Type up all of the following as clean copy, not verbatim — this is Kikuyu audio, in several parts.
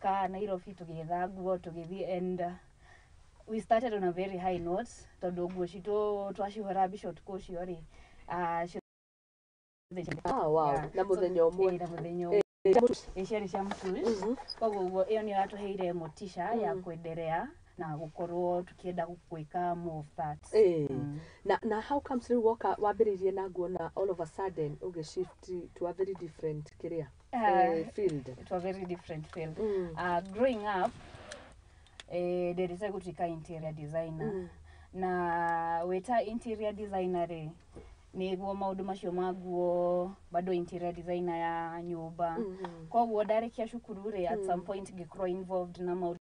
Tũgĩũka Nairobi, tũgĩetha nguo, tũgĩthiĩ, and we started on a very high note, tondũ nguo citũ twacihũra mbica ũtukũ ũcio rĩ, ciothe. Na mũthenya ũmwe? Ĩĩ, na mũthenya ũmwe. Ĩ, ciarĩ cia Mtush. Koguo ũguo ĩyo nĩyo yatũheire motisha ya kwenderea na gũkorwo tũkĩenda gwĩka more of that. Na how comes rĩu woka wambĩrĩirie na nguo na all of a sudden ũgĩ shift to a very different kĩrĩa field? To a very different field. Growing up, ndendete gũtuĩka interior designer. Na wĩta interior designer rĩ, nĩguo maũndũ macio ma nguo, bado interior designer ya nyũmba. Koguo ndarĩkia cukuru rĩ, at some point ngĩkorwo involved na maũndũ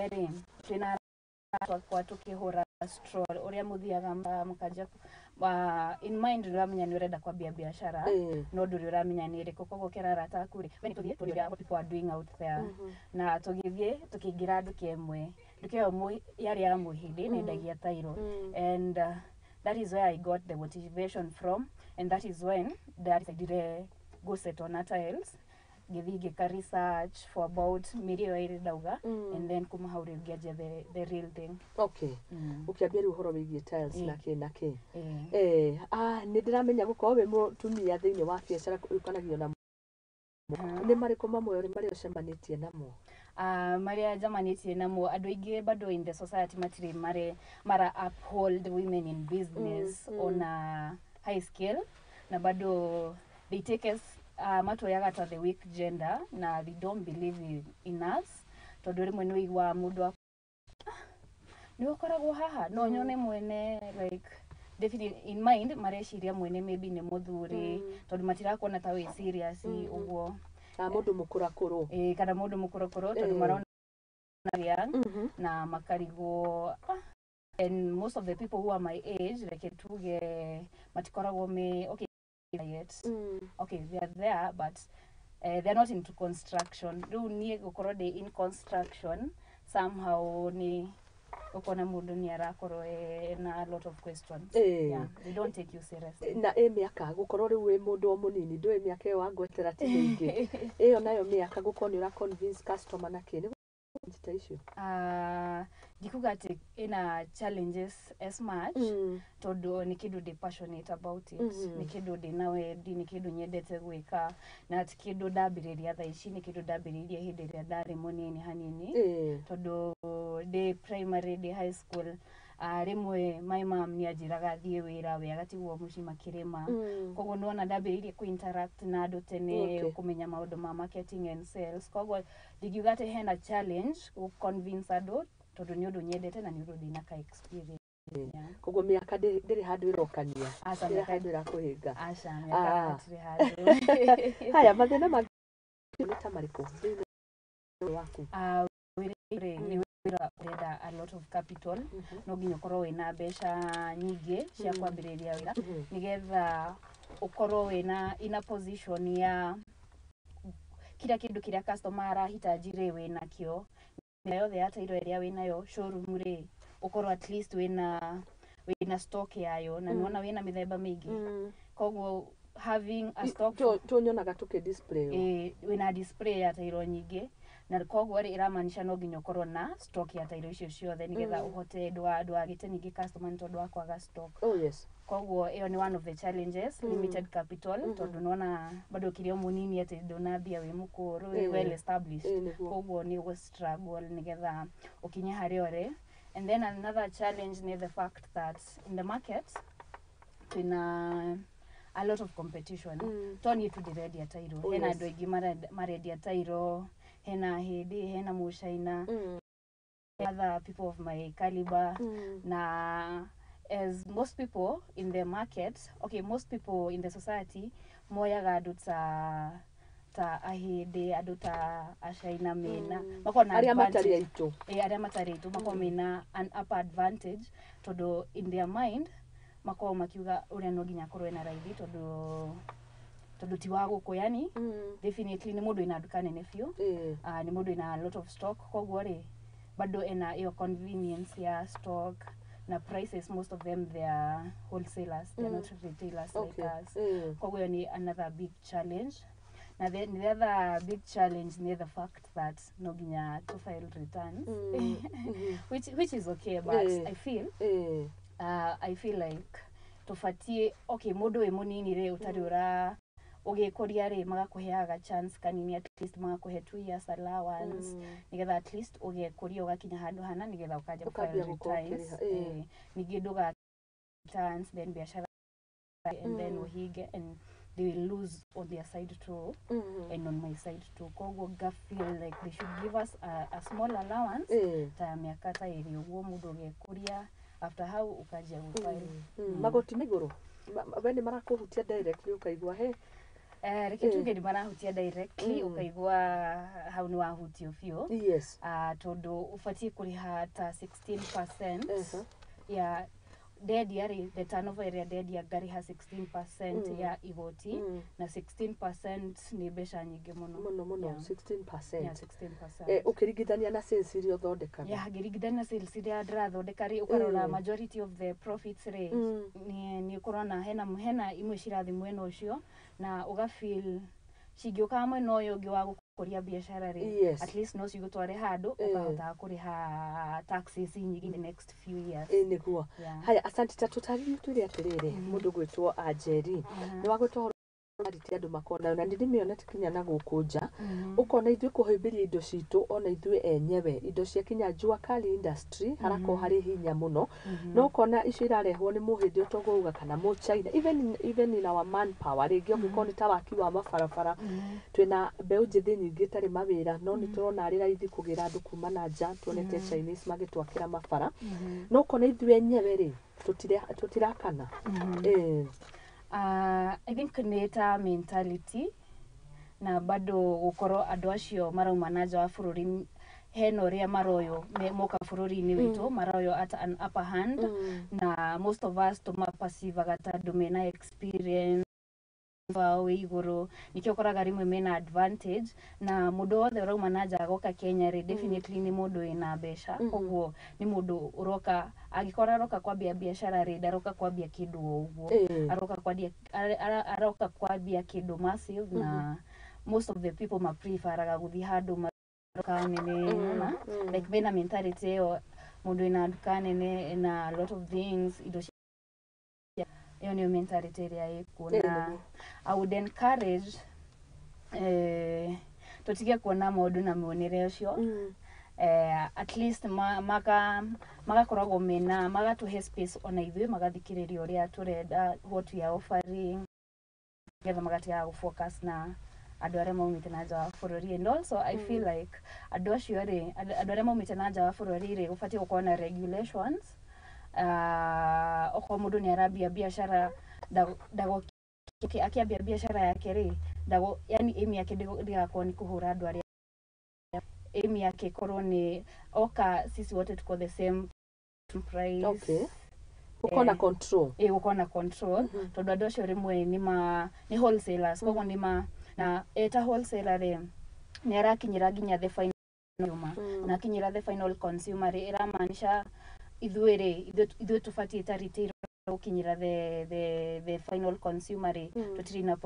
rĩ, twĩna twakwa tũkĩhũra stroll ũrĩa mũthiaga mũkanjia in mind ũramenya nĩ ũrenda kwambia biacara, no ndũrĩ ũramenya nĩ ĩrĩkũ. Koguo ũkera arata aku rĩ, we nĩ tũthiĩ tũrĩ ũrĩa what people are doing out there. Na tũgĩthiĩ tũkĩingĩra nduka ĩmwe. Nduka ĩyo yarĩ ya Mũhĩndĩ, nendagia tairo, and that is where I got the motivation from, and that is when ndadecidire go settle na tiles. Ngĩthiĩ ngĩka research for about mĩeri ĩyo 2 ndauga, and then kuma hau rĩu ngĩanjia the real thing. Ũkĩambia rĩu ũhoro wĩgiĩ tiles na kĩ na kĩ. Ĩĩ. Nĩ ndĩramenya gũkorwo wĩ mũtumia thĩinĩ wa biacara ũkanagio na nĩ marĩkũ mamwe marĩa ũcemanĩtie namo? Marĩa njamanĩtie namo, andũ aingĩ bado in the society matirĩ mare mara uphold women in business on a high scale, na bado they take us, matuoyaga ta the weak gender, na they don't believe in us, tondũ rĩmwe nĩ ũiguaga mũndũ nĩ ũkoragwo haha no nyone mwene, like definitely in mind mareciria mwene maybe nĩ mũthuri, tondũ matirakuona ta wĩ serious ũguo. Na mũndũ mũkũrakũrũ. Ĩĩ, kana mũndũ mũkũrũkũrũ, tondũ marona young na makarigwo, and most of the people who are my age, reke tuge matikoragwo me okay yet. Okay, they are there, but they are not into construction. Rĩu niĩ gũkorwo ndĩ in construction somehow nĩ ũkona mũndũ nĩ arakorwo na a lot of questions. Yeah, they don't take you seriously. Na ĩ mĩaka gũkorwo rĩu wĩ mũndũ o mũnini, ndũĩ mĩaka ĩyo wangwetera ti mĩingĩ, ĩyo nayo mĩaka gũkorwo nĩ ũra convince customer na kĩ nĩ ta icio? Ndikuga atĩ ĩna challenges as much, tondũ nĩ kĩndũ ndĩ passionate about it. Nĩ kĩndũ ndĩ na wendi, nĩ kĩndũ nyendete gwĩka, na ti kĩndũ ndambĩrĩria thaa ici, nĩ kĩndũ ndambĩrĩirie hĩndĩ ĩrĩa ndarĩ mũnini hanini, tondũ ndĩ primary, ndĩ high school, rĩmwe my mom nĩ anjĩraga thiĩ wĩra, we agatigwo mũciĩ makĩrĩma. Koguo nĩwona ndambĩrĩirie kũ interact na andũ tene, kũmenya maũndũ ma marketing and sales. Koguo ndingiuga atĩ hena challenge gũ convince andũ, tondũ nĩ ũndũ nyendete na nĩ ũndũ ndĩna ka experience. Yeah. Koguo mĩaka ndĩrĩ handũ ĩrokania? Aca, ndĩrĩ mĩaka- handũ ĩrakũhĩnga? Aca, mĩaka hatirĩ handũ. Haya, mathĩna mangĩ nĩ ta marĩkũ thĩinĩ waku? Wĩra rĩ, nĩ wĩra ũrenda a lot of capital. No nginya ũkorwo wĩna mbeca nyingĩ cia kwambĩrĩria wĩra, nĩgetha ũkorwo wĩna in a position ya kila kĩndũ kĩrĩa customer arahitaji rĩ, wĩnakĩo. Mĩthemba yothe ya tairo ĩrĩa wĩnayo showroom rĩ, ũkorwo at least wĩna stock yayo, na nĩwona wĩna mĩthemba mĩingĩ. Koguo having a stock Tũnyonaga tũkĩ display. Ĩ, wĩna display ya tairo nyingĩ, na koguo rĩ, ĩramaanisha no nginya ũkorwo na stock ya tairo icio ciothe, nĩgetha ũhote ndũgagĩte ningĩ customer nĩ tondũ wa kwaga stock. Koguo ĩyo nĩ one of the challenges, limited capital, tondũ nĩwona bado ũkĩrĩ o mũnini, atĩ ndũnambia wĩ mũkũrũ, wĩ well established. Ĩ, nĩguo. Koguo nĩ ũgũ struggle nĩgetha ũkinye harĩa ũrĩ. And then another challenge nĩ the fact that in the market twĩna a lot of competition. To niĩ tu ndĩrendia tairo, hena andũ aingĩ marendia tairo, hena hĩndĩ, hena mũcaina, other people of my caliber. Na as most people in the market, okay, most people in the society moyaga andũ ta ahĩndĩ, andũ ta acaina mena makoragwo na arĩa matarĩ advantage. Aitũ. Ĩ, arĩa matarĩ aitũ makoragwo mena an upper advantage, tondũ in their mind makoragwo makiuga ũrĩa no nginya akorwo ena raithi, tondũ ti wa gũkũ, yani definitely nĩ mũndũ wĩna nduka nene biũ, nĩ mũndũ wĩna a lot of stock. Koguo rĩ, bado ena ĩyo convenience ya stock na prices. Most of them, they are wholesalers, they are not retailers like us. Koguo ĩyo nĩ another big challenge. Na the other big challenge nĩ the fact that no nginya to file returns, which is okay, but I feel like tubatie, okay, mundu wi munini ri utari ura ugikuria ri, magakuheaga chance kanini, at least magakuhe 2 years allowance, nigetha at least ugikuria ugakinya handu hana, nigetha ukaja Ũkambia file gũkorwo returns. ũkĩrĩha, eh. Ningĩ nduga returns then biashara and then uhinge, and they will lose on their side too and on my side too. Koguo nga feel like they should give us a small allowance ta ya mĩaka ta ĩrĩ ũguo, mũndũ ũgekũria, after hau ũkanjia gũfile. Magoti ma igũrũ we nĩ marakũhutia directly ũkaigua he? Reke tuge nĩ marahutia directly, ũkaigua hau nĩ wahutio biũ. Tondũ ũbatiĩ kũrĩha ta 16% ya ndendia rĩ, the turnover ĩrĩa ndendia ngarĩha 16% ya igoti, na 16% nĩ mbeca nyingĩ mũno. Mũno mũno. Yeah. 16%. Yeah, 16%. Ũkĩringithania na sales iria ũthondekaga. Ya, ngĩringithania na sales iria ndĩrathondeka rĩ, ũkarora majority of the profits rĩ, nĩ ũkũrona hena imwe cirathiĩ mwena ũcio, na ũgafeel cingĩũkaga mwena ũyũ ũngĩ wa gũkũria biacara rĩ, at least no cigũtware handũ ũkahotaga kũrĩha taxes nyingĩ in the next few years. Ĩ nĩguo. Yeah. Haya, asante. Ta tũtarĩrie, twĩre atĩrĩrĩ, mũndũ gwĩtwo Anjeri nĩ wagwĩtwo ũhoro ariti andũ makona na nĩ ndĩmĩonete kinya na gũkũ nja, ũkona ithuĩ kũhĩmbĩria indo citũ, ona ithuĩ enyewe indo cia kinya jua kali industry harakorwo harĩ hinya mũno, no ũkona icio irarehwo nĩ mũhĩndĩ ũtogouga kana mũchina, even in our manpower rĩngĩ, ũngĩkorwo nĩ ta waki wa mabarabara, twĩna mbeũ njĩthĩ nyingĩ ĩtarĩ mawĩra, no nĩ tũrona arĩ raithi kũgĩra andũ kuma na nja, tuonete Chinese magĩtwakĩra mabara, no ũkona ithuĩ enyewe rĩ tũtirakana. I think nĩ ta mentality, na bado gũkorwo andũ acio marauma na nja wa bũrũri hena ũrĩa maroywo moka bũrũri-inĩ witũ, maroywo at an upper hand, na most of us tũmapasivaga ta andũ mena experience wao wĩ igũrũ, nĩkĩo ũkoraga rĩmwe mena advantage. Na mũndũ wothe ũrauma na nja agoka Kenya rĩ, definitely nĩ mũndũ wĩna mbeca, koguo nĩ mũndũ ũroka, angĩkorwo aroka kwambia biacara rĩ, ndaroka kwambia kĩndũ o ũguo, aroka kwambia aroka kwambia kĩndũ massive, na most of the people mapreferaga gũthiĩ handũ maruka nene, nona like mena mentality ĩyo, mũndũ wĩna nduka nene na a lot of things, indo cia ĩyo nĩyo mentality ĩrĩa ĩkuo. Na I would encourage tũtige kuona maũndũ na muonere ũcio, at least magakoragwo mena magatũhe space ona ithuĩ magathikĩrĩria ũrĩa tũrenda, what we are offering, nĩgetha magatigaga gũfocus na andũ arĩa maumĩte na nja wa bũrũri. And also I feel like andũ acio rĩ, andũ arĩa maumĩte na nja wa bũrũri rĩ, gũbatiĩ gũkorwo na regulations. Okorwo mũndũ nĩ arambia biacara, akĩambia biacara yake rĩ, ndago yani aim yake ndĩgakorwo nĩ kũhũra andũ arĩa, aim yake ĩkorwo nĩ oka sisi wote tuko the same price. Okay. Gũkorwo na control. Ĩ, gũkorwo na control, tondũ andũ acio rĩmwe nĩ wholesalers, koguo nĩ ma na eta wholesaler rĩ, nĩ arakinyĩra nginya the final consumer, na akinyĩra the final consumer rĩ, ĩramaanisha ithuĩ rĩ, ithuĩ tũbatiĩ ta retail gũkinyĩra the final consumer rĩ, tũtirĩ na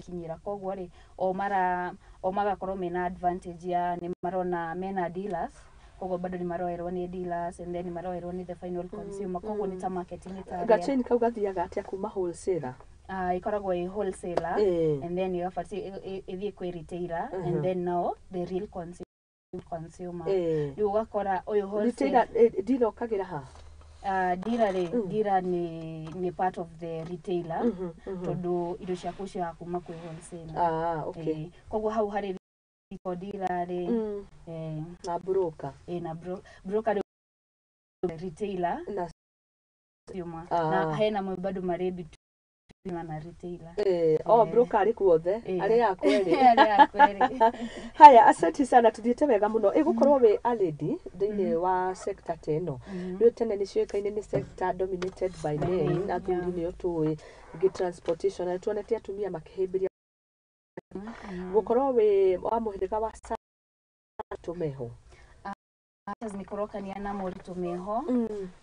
kinyĩra, koguo rĩ, o mara o magakorwo mena advantage ya nĩ marona mena dealers, koguo bado nĩ maroerwo nĩ dealers and then nĩ maroerwo nĩ the final consumer, koguo nĩ ta marketing ĩtarĩa. Gachain kau gathiaga atĩa kuma wholesaler? Ĩkoragwo ĩ wholesaler and then ĩgabatiĩ ĩthiĩ kwĩ retailer and then now the real consumer. Rĩu ũgakora ũyũ wholesale Retailer, dealer ũkagĩra ha? Dealer rĩ, dealer nĩ part of the retailer, tondũ indo ciaku ciaga kuma kwĩ wholesaler. Ah, okay. Koguo hau harĩ dealer rĩ, Na broker. Na broker rĩu retailer na consumer. Ah. Na hena mwe bado marĩ between na retailer. Oh, broker arĩ kuothe. Arĩ akwerĩ. Arĩa akweri. Haya, asante sana, tuthiĩte wega mũno. Ĩgũkorwo wĩ a lady thĩinĩ wa sector ta ĩno, rĩu tene nĩ ciũĩkaine nĩ sector dominated by men, athuri, nĩo tũĩ ingĩ transportation, na tuonete atumia makĩhĩmbĩria gũkorwo wĩ wa mũhĩrĩga wa tũmeho. Nĩ kũrokania na moritũ meho,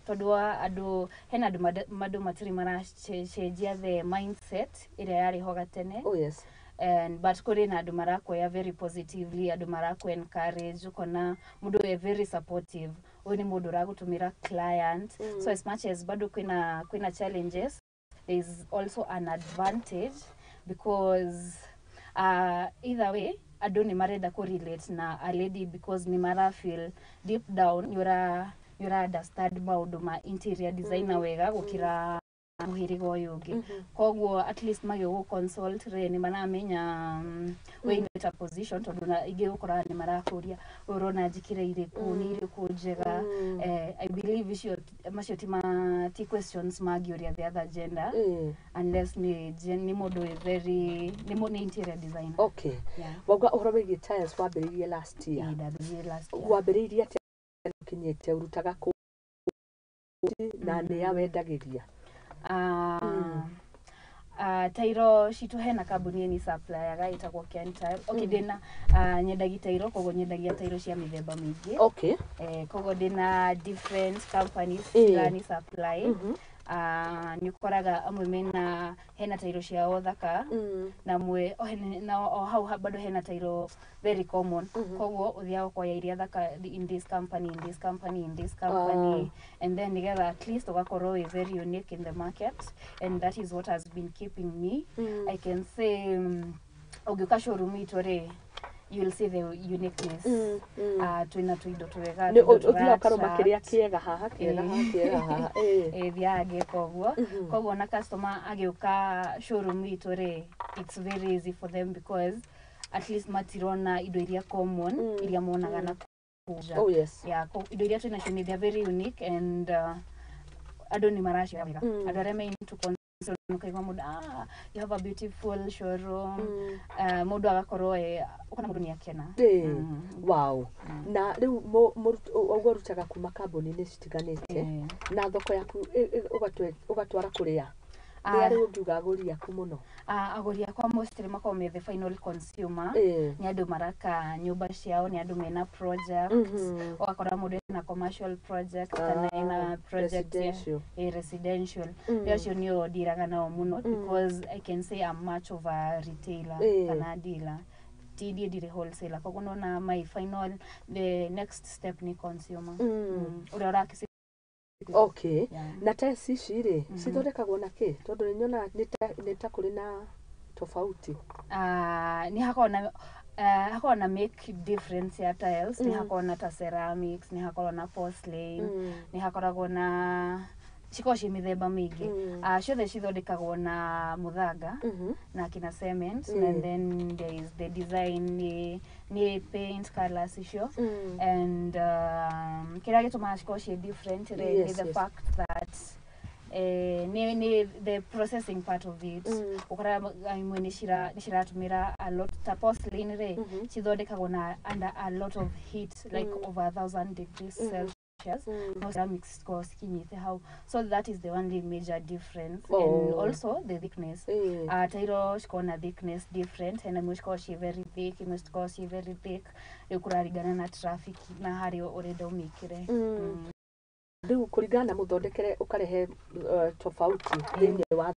tondũ wa andũ, hena andũ andũ matirĩ maracenjia the mindset ĩrĩa yarĩ ho gatene. Oh yes. And but kũrĩ na andũ marakuoya very positively, andũ maraku encourage, ũkona mũndũ e very supportive, ũyũ nĩ mũndũ ũragũtũmĩra client. So as much as bado kwĩna challenges, there is also an advantage because either way andũ nĩ marenda kũ relate na a lady because nĩ mara feel deep down nĩ ũra understand maũndũ ma interior designer wega gũkĩra mũhĩrĩga ũyũ ũngĩ. Koguo at least magĩgũ consult rĩ, nĩ maramenya wĩ in better position, tondũ na ingĩ ũkoraga nĩ marakũria, "Ũyũ ũrona njĩkĩre irĩkũ, nĩ irĩkũ njega?" I believe icio macio ti questions mangĩũria the other gender unless nĩ mũndũ wĩ very nĩ interior designer. Wauga ũhoro wĩgiĩ tiles wambĩrĩirie last year? Ĩĩ, ndambĩrĩirie last year. Wambĩrĩirie atĩa, ũkinyĩte ũrutaga kũ na nĩ ya wendagĩria? Tairo citũ hena kambuni ĩni suppliaga ĩtagwo Kentile. Okay, ndĩna nyendagia tairo, koguo nyendagia tairo cia mĩthemba mĩingĩ. Koguo ndĩna different companies cirani supply. Nĩ ũkoraga amwe mena hena tairo ciao thaka na mwe na o hau bado hena tairo very common. Koguo ũthiaga ũkoya iria thaka in this company, in this company, in this company, and then nigetha at least ũgakorwo wĩ very unique in the market, and that is what has been keeping me. I can say ũngĩũka showroom itũ rĩ, you'll see the uniqueness. Twĩna tũindo twega, nĩ tũindo ũthiaga ũkarũma tũra kĩrĩa kĩega haha, kĩega haha, kĩega haha. Thiaga ngeka ũguo. Koguo na customer agĩũka showroom itũ rĩ, it's very easy for them because at least matirona indo iria common iria monaga na kũu nja. Yeah, indo iria twĩnacio nĩ they are very unique and andũ nĩ maracioya wega. Andũ arĩa me into console, ũkaigua mũndũ, "Ah, you have a beautiful showroom." Mũndũ agakorwo ũkona mũndũ nĩ akena. Wow, na rĩu ũguo ũrutaga kuma kambuni-inĩ citiganĩte na thoko yaku ũgatwara kũrĩa nĩ arĩ ũngiuga agũri aku mũno? Agũri akwa mostly makoragwo me the final consumer. Nĩ andũ maraka nyũmba ciao, nĩ andũ mena project. Ũgakora mũndũ ena commercial project kana ena project residential. Residential. Rĩu acio nĩo ndiraga nao mũno because I can say I'm much of a retailer kana dealer, ti ndiĩ ndirĩ wholesaler. Koguo nona my final, the next step nĩ consumer ũrĩa ũrakĩci. Na tiles ici rĩ, cithondekagwo na kĩ? Tondũ nĩ nyonaga nĩ ta kũrĩ na tofauti. Nĩ hakoragwo na hakoragwo na make difference ya tiles. Nĩ hakoragwo na ta ceramics, nĩ hakoragwo na porcelain, nĩ hakoragwo na cikoragwo ciĩ mĩthemba mĩingĩ. Ciothe cithondekagwo na mũthanga na kina cement and then there is the design, nĩ paint colours icio. And kĩrĩa gĩtũmaga cikorwo ciĩ different rĩ, nĩ the fact that nĩ the processing part of it. Ũkoraga imwe nĩ ciratũmĩra a lot, ta porcelain rĩ, cithondekagwo na under a lot of heat, like over 1,000 degrees Celsius. No ceramics cikoragwo cikinyĩte hau. So that is the only major difference. And also the thickness. Tairo cikoragwo na thickness different. Hena imwe cikoragwo ciĩ very thick, imwe cikoragwo ciĩ very thick. Rĩu kũraringana na traffic na harĩa ũrenda ũmĩkĩre. Rĩu kũringana na mũthondekere ũkarehe tofauti thĩinĩ wa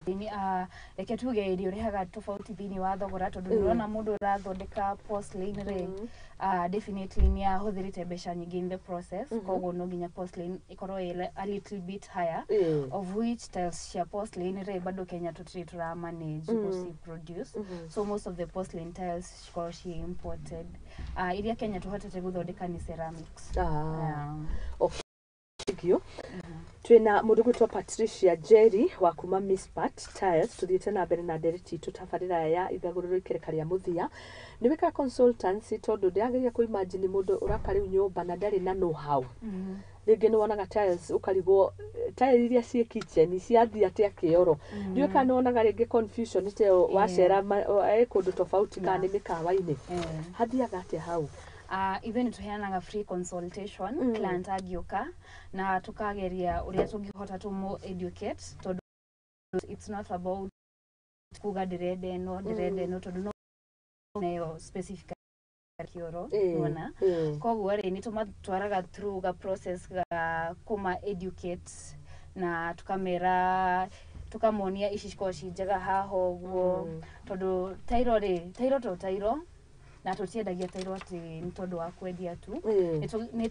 Thĩinĩ, reke tuge nĩ ũrehaga tofauti thĩinĩ wa thogora, tondũ nĩ ũrona mũndũ ũrathondeka porcelain rĩ, definitely nĩ ahũthĩrĩte mbeca nyingĩ in the process. Koguo no nginya porcelain ĩkorwo ĩ a little bit higher, of which tiles cia porcelain rĩ, bado Kenya tũtirĩ tũra manage gũci produce. So most of the porcelain tiles cikoragwo ciĩ imported. Iria Kenya tũhotete gũthondeka nĩ ceramics. Ah. Thank you. Twina mũndũ gwĩtwo Patricia Jerry wa kuma Miss Pat Tiles. Tũthiĩte na mbere na ndereti itũ tabarĩra ya ithagũrĩro ikereka rĩa mũthia. Nĩ wĩkaga consultancy? Tondũ ndĩrageria kũ imagine mũndũ ũraka rĩu nyũmba na ndarĩ na know how. Rĩngĩ nĩ wonaga tiles ũkarigwo tile iria ciĩ kitchen ciathiĩ atĩa kĩoro. Ndiũĩ kana nĩ wonaga rĩngĩ confusion ta ĩyo wacera kũndũ tofauti kana nĩ mĩkawa-inĩ. Hathiaga atĩa hau? Ithuĩ nĩ tũheanaga free consultation. Client angĩũka na tũkageria ũrĩa tũngĩhota tũmũ educate, tondũ it's not about kuga ndĩrenda ĩno, ndĩrenda ĩno, tondũ no nayo specific kĩoro nĩwona. Koguo rĩ, nĩ tũmatwaraga through ga process ga kũma educate na tũkamera Tukamonia ici cikoragwo ci njega haha ũguo, tondũ tairo rĩ, tairo to tairo, na tũtiendagia tairo atĩ nĩ tondũ wa kwendia tu. Nĩ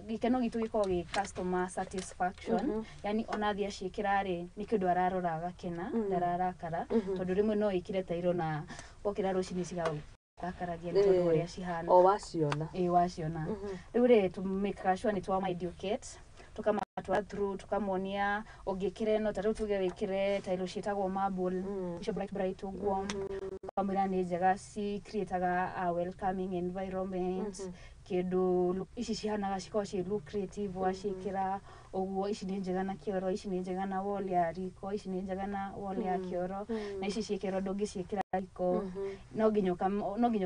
gĩkeno gitũ gĩkoragwo gĩ customer satisfaction, yani ona athiĩ aciĩkĩra rĩ, nĩ kĩndũ ararora agakena, ndararakara, tondũ rĩmwe no ĩkĩre tairo na wokĩra rũcinĩ cigakaragia nĩ tondũ wa ũrĩa cihana. O waciona. Ĩ, waciona. Rĩu rĩ, tũmĩkaga sure nĩ twama educate, tũkamatwara through, tũkamonia ũngĩkĩra ĩno, ta rĩu tuge wĩkĩre tairo ciĩtagwo marble, icio bright bright ũguo, ũkamwĩra nĩ njega, ci creataga a welcoming environment, kĩndũ ici cihanaga cikoragwo ciĩ lucrative waciĩkĩra ũguo, ici nĩ njega na kĩoro, ici nĩ njega na wall ya riko, ici nĩ njega na wall ya kĩoro, na ici ciĩkĩrwo ndũngĩciĩkĩra riko. No nginya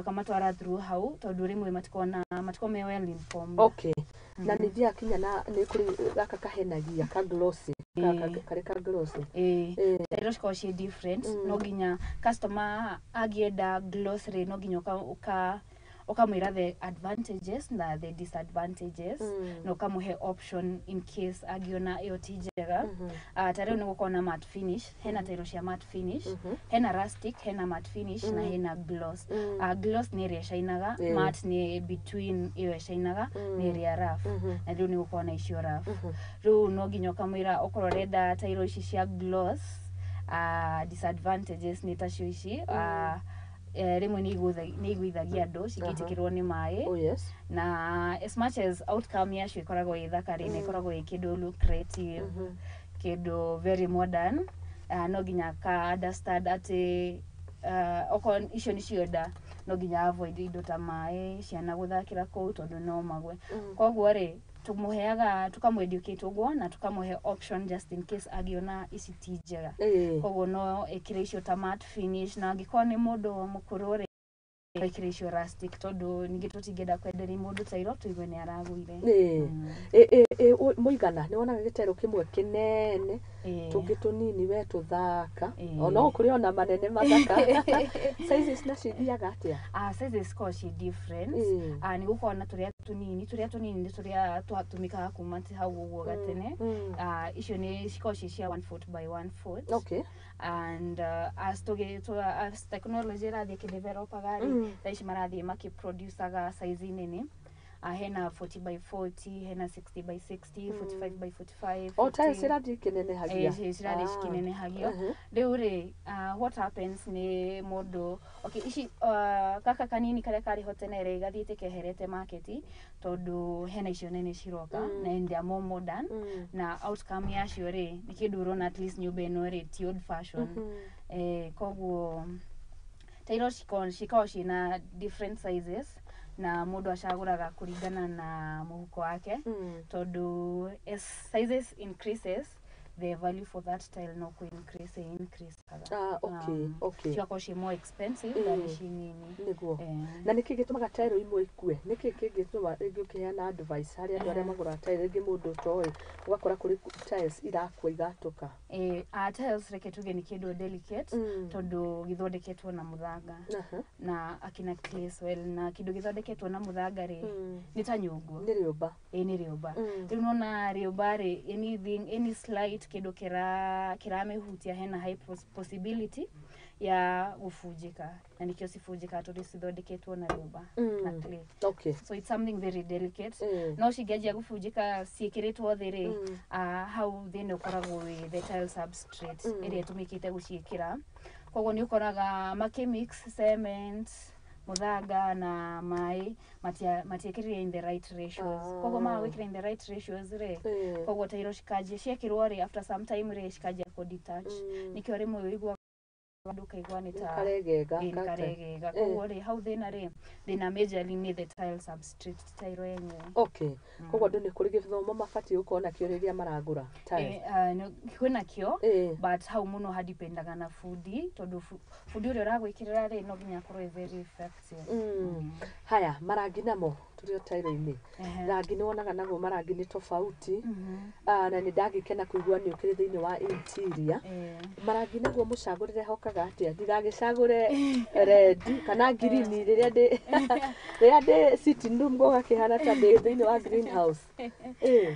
ũkamatwara through hau, tondũ rĩmwe matikona matikoragwo me well informed. Okay, na nĩ thiaga kinya na nĩ kũrĩ gaka kahenagia ka glossy, karĩ ka glossy. Ĩĩ, tairo cikoragwo ciĩ different. No nginya customer angĩenda gloss rĩ, no nginya ũkamwĩra the advantages na the disadvantages, na ũkamũhe option in case angĩona ĩyo ti njega. Ta rĩu nĩ gũkorwo na matte finish, hena tairo cia matte finish, hena rustic, hena matte finish na hena gloss. Gloss nĩ ĩrĩa ĩcainaga, matte nĩ between ĩyo ĩcainaga na ĩrĩa rough, na rĩu nĩ gũkorwo na icio rough. Rĩu no nginya ũkamwĩra okorwo ũrenda tairo ici cia gloss, disadvantages nĩ tacio ici, rĩmwe nĩ igũithagia andũ cingĩitĩkĩrwo nĩ maĩ. Oh yes. Na as much as outcome yacio ĩkoragwo ĩ thaka rĩ, na ĩkoragwo ĩ kĩndũ lucrative, kĩndũ very modern, no nginya ka understand atĩ okorwo icio nĩcio enda, no nginya avoid indo ta maĩ, ciana gũthakĩra kũu, tondũ no magwe. Koguo rĩ, tũmũheaga, tũkamũ-educate ũguo na tũkamũhe option just in case angĩona ici ti njega. Koguo no ĩkĩre icio ta matte finish, na angĩkorwo nĩ mũndũ mũkũrũ rĩ, ĩkĩre icio rustic, tondũ ningĩ tũtingĩenda kwenderia mũndũ tairo tũigue nĩ aragũire. Mũigana nĩ wonaga gĩtairo kĩmwe kĩnene, tũngĩ tũnini we tũthaka, ona kũrĩ ona manene mathaka. Sizes nacio ithiaga atĩa? Sizes cikoragwo ciĩ different. Nĩ gũkorwo na tũrĩa tũnini, tũrĩa tũnini nĩ tũrĩa twatũmĩkaga kuma ti hau ũguo gatene. Icio nĩ cikoragwo ciĩ cia 1 foot by 1 foot. And as technology ĩrathiĩ ĩkĩdevelopaga rĩ, thaa ici marathiĩ makĩproducaga size nene. Hena 40 by 40, hena 60 by 60, 45 by 45. O tiles 50. irathiĩ ikĩnenehagia. Cirathiĩ cikinenehagio. Rĩu rĩ, what happens nĩ mũndũ, okay, ici gaka kanini karĩa karĩ ho tene rĩ, gathiĩte keherete market, tondũ hena icio nene ciroka, na they are more modern, na outcome yacio rĩ, nĩ kĩndũ ũrona at least nyũmba ĩno rĩ ti old fashion. Koguo tairo cikoragwo ciĩna different sizes, na mũndũ acagũraga kũringana na mũhuko wake, tondũ as sizes increases, the value for that tile no kũ increase increase. Ah, okay. Cigakorwo ciĩ more expensive than ici nini. Nĩguo. Na nĩkĩ gĩtũmaga tairo imwe ikue? Nĩkĩ kĩngĩtũma rĩngĩ ũkĩheana advice harĩ andũ arĩa magũraga tairo, rĩngĩ mũndũ ũtoĩ, ũgakora kũrĩ tiles irakua igatũka? Tiles reke tuge nĩ kĩndũ delicate, tondũ gĩthondeketwo na mũthanga na akina clay soil, na kĩndũ gĩthondeketwo na mũthanga rĩ, nĩ ta nyũngũ. Nĩ rĩũmba. Ĩ, nĩ rĩũmba. Rĩu nona rĩũmba rĩ, anything, any slight kĩndũ kĩramĩhutia, hena high possibility ya gũbunjĩka, na nĩkĩo cibunjĩkaga, tondũ cithondeketwo na rĩũmba na clay. So it's something very delicate. No cingĩanjia gũbunjĩka ciĩkĩrĩtwo thĩ rĩ, hau thĩna ũkoragwo wĩ the tile substrate ĩrĩa ĩtũmĩkĩte gũciĩkĩra. Koguo nĩ ũkoraga makĩmix cement, mũthanga na maĩ, matiĩkĩrire in the right ratios. Koguo maga gwĩkĩra in the right ratios rĩ, koguo tairo cikanjia ciekĩrwo rĩ, after some time rĩ, cikanjia kũ detach. Nĩkĩo rĩmwe ũiguaga andũ ũkaigua nĩ ta Karegega. Ĩ, nĩ karegega. Koguo rĩ, hau thĩna rĩ, thĩna majorly nĩ the tile substrate, ti tairo yenyewe. Okay, koguo andũ nĩ kũrĩ gĩthomo mabatiĩ gũkorwo nakĩo rĩrĩa maragũra tiles. Kwĩna kĩo, but hau mũno hadipendaga na bundi, tondũ bundi ũrĩa ũragwĩkĩrĩra rĩ, no nginya akorwo e very effective. Haya, marangi namo tũrĩ o tairo-inĩ. Rangi nĩ wonaga naguo marangi nĩ tofauti. Na nĩ ndagĩkena kũigua nĩ ũkĩrĩ thĩinĩ wa interior. Marangi naguo mũcagũrĩre hokaga. Ũgĩbangaga atĩa ndigagĩcagũre red kana green rĩrĩa ndĩ sitting room gũgakĩhana ta ndĩ thĩinĩ wa greenhouse? Ĩĩ.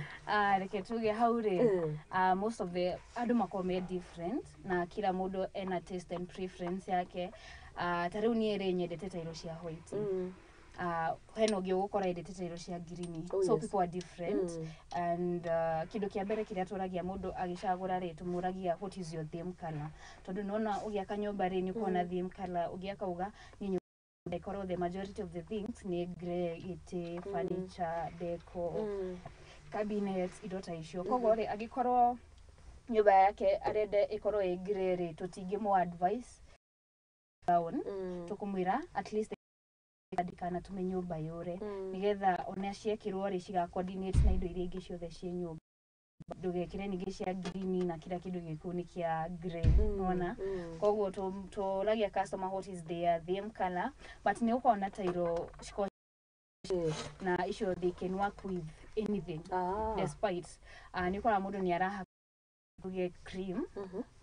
Reke tuge hau rĩ, most of the andũ makoragwo me different na kila mũndũ ena taste and preference yake. Ta rĩu niĩ rĩ, nyendete tairo cia white. Hena ũngĩ ũgũkora endete tairo cia green. So people are different. And kĩndũ kĩa mbere kĩrĩa tũragia mũndũ agĩcagũra rĩ, tũmũragia, "What is your theme color?" Tondũ nĩwona ũgĩaka nyũmba rĩ, nĩ ũkoragwo na theme color. Ũngĩaka uga nĩ nyũmba ĩkorwo the majority of the things nĩ grey, gĩtĩ, furniture, deco, cabinets, indo ta icio. Koguo rĩ, angĩkorwo nyũmba yake arenda ĩkorwo ĩ grey rĩ, tũtingĩmũ advice brown. Tũkũmwĩra at least ndikanatũme nyũmba yũre, nĩgetha ona ciekĩrwo rĩ, ciga coordinate na indo iria ingĩ ciothe ciĩ nyũmba. Ndũgekĩre ningĩ cia green na kila kĩndũ gĩkũu nĩ kĩa grey. Nĩwona? Koguo tũragia customer what is their theme color, but nĩ ũkoragwo na tairo cikoragwo na icio they can work with anything. Despite nĩ ũkoraga mũndũ nĩ arahaka tuge cream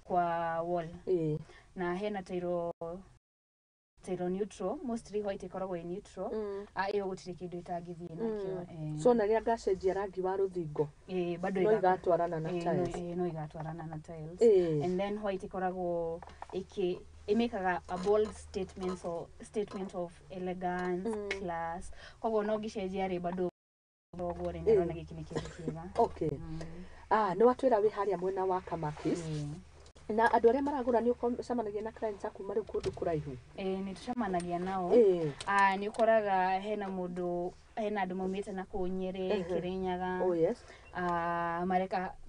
kwa wall, na hena tairo neutral, mostly white ĩkoragwo ĩ neutral. Ĩyo gũtirĩ kĩndũ ĩtangĩthiĩ nakĩo. So na rĩrĩa ngacenjia rangi wa rũthingo, bado no igatwarana na tiles. No igatwarana na tiles. And then white ĩkoragwo ĩkĩ ĩmĩkaga a bold statement or statement of elegance, class. Koguo no ngĩcenjia rĩ, bado ũguo rĩ, nĩrona gĩkĩ nĩ kĩndũ kĩega. Okay. Nĩ watwĩra wĩ harĩa mwena wa Kamakis, na andũ arĩa maragũra, nĩ ũcemanagia na clients aku marĩ kũndũ kũraihu? Ĩĩ, nĩ tũcemanagia nao. Nĩ ũkoraga hena mũndũ, hena andũ maumĩte na kũu Nyĩrĩ, Kĩrĩnyaga.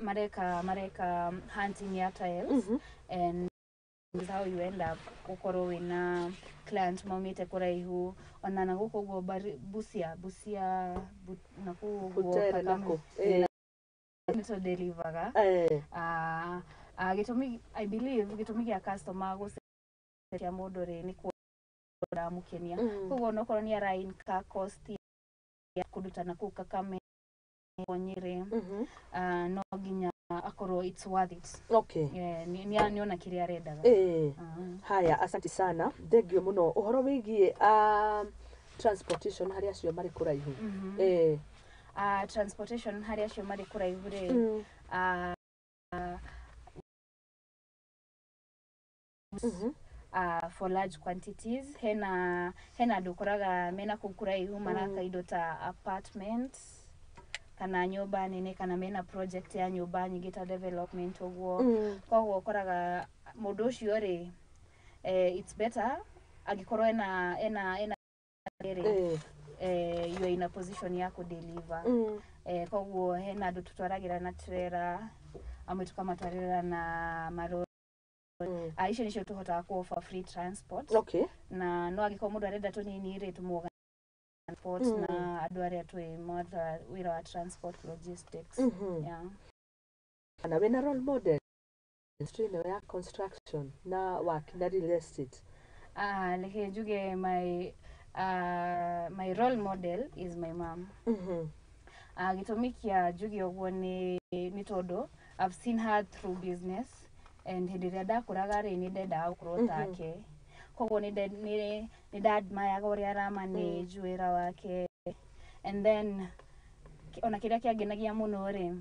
Mareka hunting ya tiles, and is how you end up gũkorwo wĩna client maumĩte kũraihu, ona na gũkũ ũguo Busia, na kũu ũguo. Butere. Kakame. Nako. Nĩ tũdelivaga. Gĩtũmi, I believe gĩtũmi gĩa customer gũceria mũndũ rĩ, nĩ kuona mũkenia. Koguo onokorwo nĩ ara incur cost ya kũndũ ta nakũu Kakame, Nyĩrĩ, no nginya akorwo it's worth it. Yeah, nĩona kĩrĩa arendaga. Haya, asante sana, thengio mũno. Ũhoro wĩgiĩ transportation harĩ acio marĩ kũraihu? Transportation harĩ acio marĩ kũraihu rĩ, for large quantities, hena andũ ũkoraga mena kũu kũraihu maraka indo ta apartments kana nyũmba nene, kana mena project ya nyũmba nyingĩ ta development ũguo. Koguo ũkoraga mũndũ ũcio rĩ, it's better angĩkorwo ena rĩ, you are in a position ya kũdeliver. Koguo hena andũ tũtwaragĩra na trailer, amwe tũkamatwarĩra na marori. Icio nĩcio tũhotaga ku offer free transport. Na no angĩkorwo mũndũ arenda tũnini rĩ, tũmũoga transport na andũ arĩa twĩ marutaga wĩra wa transport logistics. Yeah. Kana wĩna role model industry ĩno ya construction na waki na real estate? Reke njuge my role model is my mom. Gĩtũmi kĩa njuge ũguo nĩ tondũ I've seen her through business, and hĩndĩ ĩrĩa ndakũraga rĩ, nĩ ndendaga gũkorwo take. Koguo nĩ ndadmayaga ũrĩa aramanage wĩra wake, and then ona kĩrĩa kĩangenagia mũno rĩ,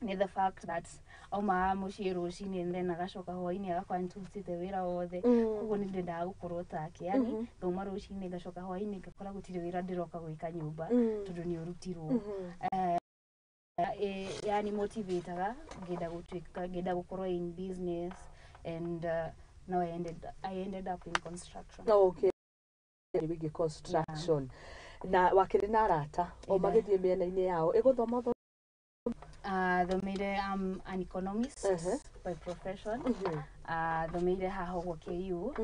nĩ the fact that aumaga mũciĩ rũcinĩ and then agacoka hwainĩ agakorwo nĩtũrutĩte wĩra wothe. Koguo nĩ ndendaga gũkorwo take, yani ngauma rũcinĩ ngacoka hwainĩ ngakora gũtirĩ wĩra ndĩroka gwĩka nyũmba, tondũ nĩ ũrutirwo. Yani motivataga ngĩenda gũtuĩka, ngĩenda gũkorwo in business, and now I ended up in construction. Okay, wĩgiĩ construction na wakĩrĩ na arata o magĩthiĩ mĩena-inĩ yao ĩgũthoma Thomeire, I'm an economist by profession. Thomeire haha ũguo KU.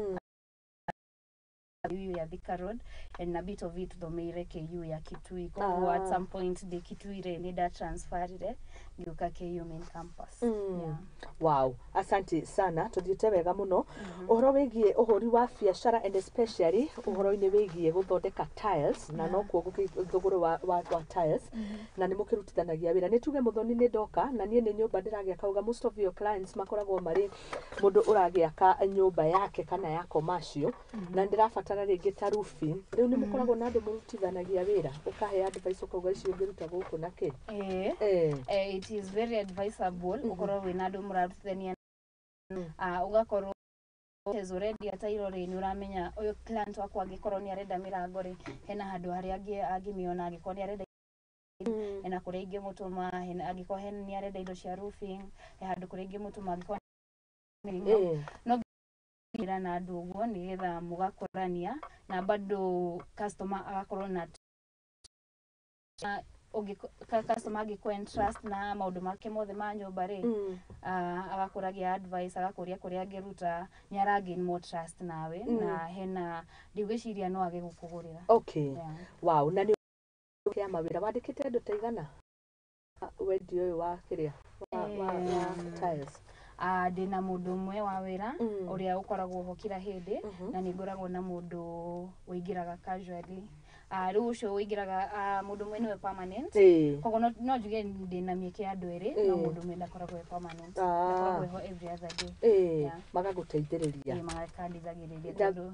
KU ya Thika Road and a bit of it thomeire KU ya Kitui. Koguo at some point ndĩ Kitui rĩ, nĩ ndatransferire ngĩũka KU main campus. Yeah. Wow, asante sana, tuthiĩte wega mũno ũhoro wĩgiĩ ũhũri wa biacara and especially ũhoro-inĩ wĩgiĩ gũthondeka tiles na nokuo thũgũrĩ wa tiles, na nĩ mũkĩrutithanagia wĩra. Nĩ tuge Mũthoni nĩ ndoka na niĩ nĩ nyũmba ndĩragĩaka, uga most of your clients makoragwo marĩ mũndũ ũragĩaka nyũmba yake kana ya commercial na ndĩrabatara rĩngĩ ta roofing. Rĩu nĩ mũkoragwo na andũ mũrutithanagia wĩra, ũkahe advice, ũkauga ici ũngĩruta gũkũ na kĩ? Eh. It is very advisable ũkorwo wĩna andũ mũrarutithania, ũgakorwo as already atairo rĩ, nĩ ũramenya ũyũ client wakwa angĩkorwo nĩ arenda mĩrango rĩ, hena handũ harĩa angĩmĩona, angĩkorwo nĩ arenda hena kũrĩa ingĩmũtũma, hena angĩkorwo nĩ arenda indo cia roofing, he handũ kũrĩa ingĩmũtũma, angĩkorwo no wĩra na andũ ũguo nĩgetha mũgakũrania na bado customer agakorwo na customer angĩkũ entrust na maũndũ make mothe ma nyũmba rĩ, agakũragia advice, agakũria kũrĩa angĩruta, nĩ ara gain more trust nawe na hena ndigwĩciria no age gũkũgũrĩra. Yeah. Wow, na nĩ ya mawĩra wandĩkĩte andũ ta igana wendia ũyũ wa kĩrĩa wa tiles? Ndĩna mũndũ ũmwe wa wĩra ũrĩa ũkoragwo ho kila hĩndĩ, na nĩ ngoragwo na mũndũ ũingĩraga casually. Rĩu ũcio ũingĩraga, mũndũ ũmwe nĩwe permanent. Koguo no njuge ndĩna mĩeke ya andũ erĩ, no mũndũ ũmwe ndakoragwo e permanent. Ndakoragwo ho every other day. Yeah. Magagũteithĩrĩria. Ĩĩ, makandeithagĩrĩria tondũ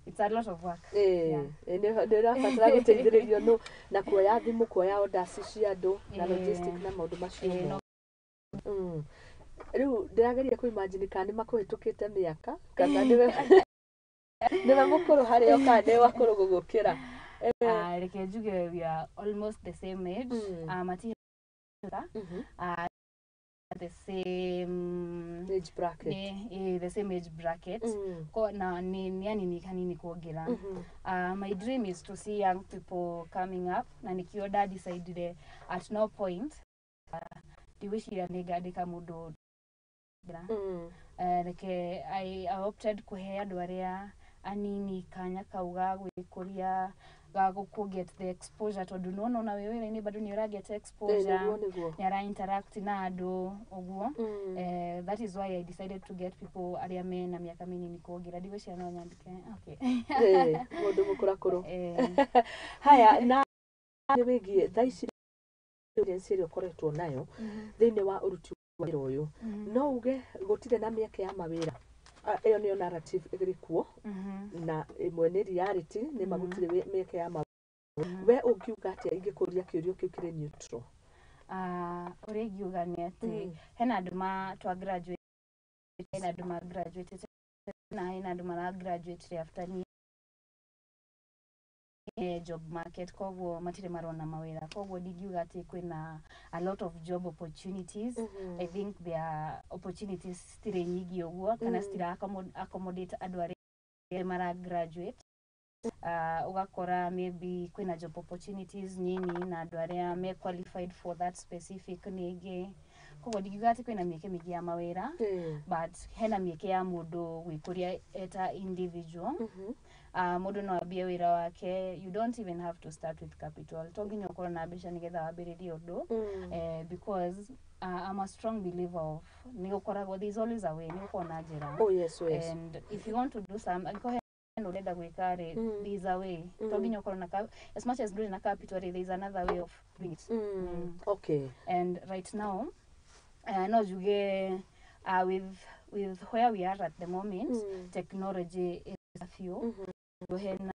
it's a lot of work. Yeah. Nĩ ũrabatara gũteithĩrĩrio nũ na kuoya thimũ, kuoya orders cia andũ na logistic na maũndũ macio mothe. Rĩu ndĩrageria kũ imagine kana nĩ makũhĩtũkĩte mĩaka kana nĩwe mũkũrũ harĩ o kana nĩwe wakũrũ gũgũkĩra. Reke njuge we are almost the same age. Mati the same age bracket. Ni the same age bracket. Ko na ni yani ni kanini kuongerera. My dream is to see young people coming up, na nikio nda decided at no point ndigwĩciria nĩ ngandĩka mũndũ. Reke I opted kũhe andũ arĩa anini kanya kau ga gwĩkũria, ga gũkũ get the exposure, tondũ nĩwona ona wĩ wĩra-inĩ bado nĩ ũra get exposure. Nĩguo nĩguo. Nĩ ara interact na andũ ũguo. That is why I decided to get people arĩa mena mĩaka mĩnini kuongerera. Ndigwĩciria no nyandĩke, okay. Mũndũ mũkũrakũrũ. Haya, na nĩ wĩgiĩ thaa ici experience ĩrĩa ũkoretwo nayo thĩinĩ wa ũruti wa wĩra ũyũ, no uge gũtirĩ na mĩeke ya mawĩra? Ĩyo nĩyo narrative ĩrĩ kuo na ĩmwe nĩ reality, nĩ ma gũtirĩ mĩeke ya mawĩra. We ũngiuga atĩa ingĩkũria kĩũrio kĩu kĩrĩ neutral? Ũrĩa ingiuga nĩ atĩ hena andũ ma twa graduate, hena andũ ma graduate na hena andũ mara graduate after ni job market, koguo matirĩ marona mawĩra. Koguo ndingiuga atĩ kwĩna a lot of job opportunities. I think there are opportunities citirĩ nyingĩ ũguo kana citira accommodate andũ arĩa mara graduate. Ũgakora maybe kwĩna job opportunities nini na andũ arĩa me qualified for that specific nĩ aingĩ. Koguo ndingiuga atĩ kwĩna mĩeke mĩingĩ ya mawĩra, but hena mĩeke ya mũndũ gwĩkũria eta individual. Mũndũ no ambie wĩra wake. You don't even have to start with capital. To nginya ũkorwo na mbeca nĩgetha wambĩrĩrie ũndũ, because I'm a strong believer of nĩ gũkoragwo, there is always a way, nĩ gũkoragwo na njĩra. Oh yes. And if you want to do some, angĩkorwo hena ũrenda gwĩka rĩ, there is a way. To nginya ũkorwo na as much as ndũrĩ na capital rĩ, there is another way of doing it. And right now, no njuge with where we are at the moment, technology is a few. Hena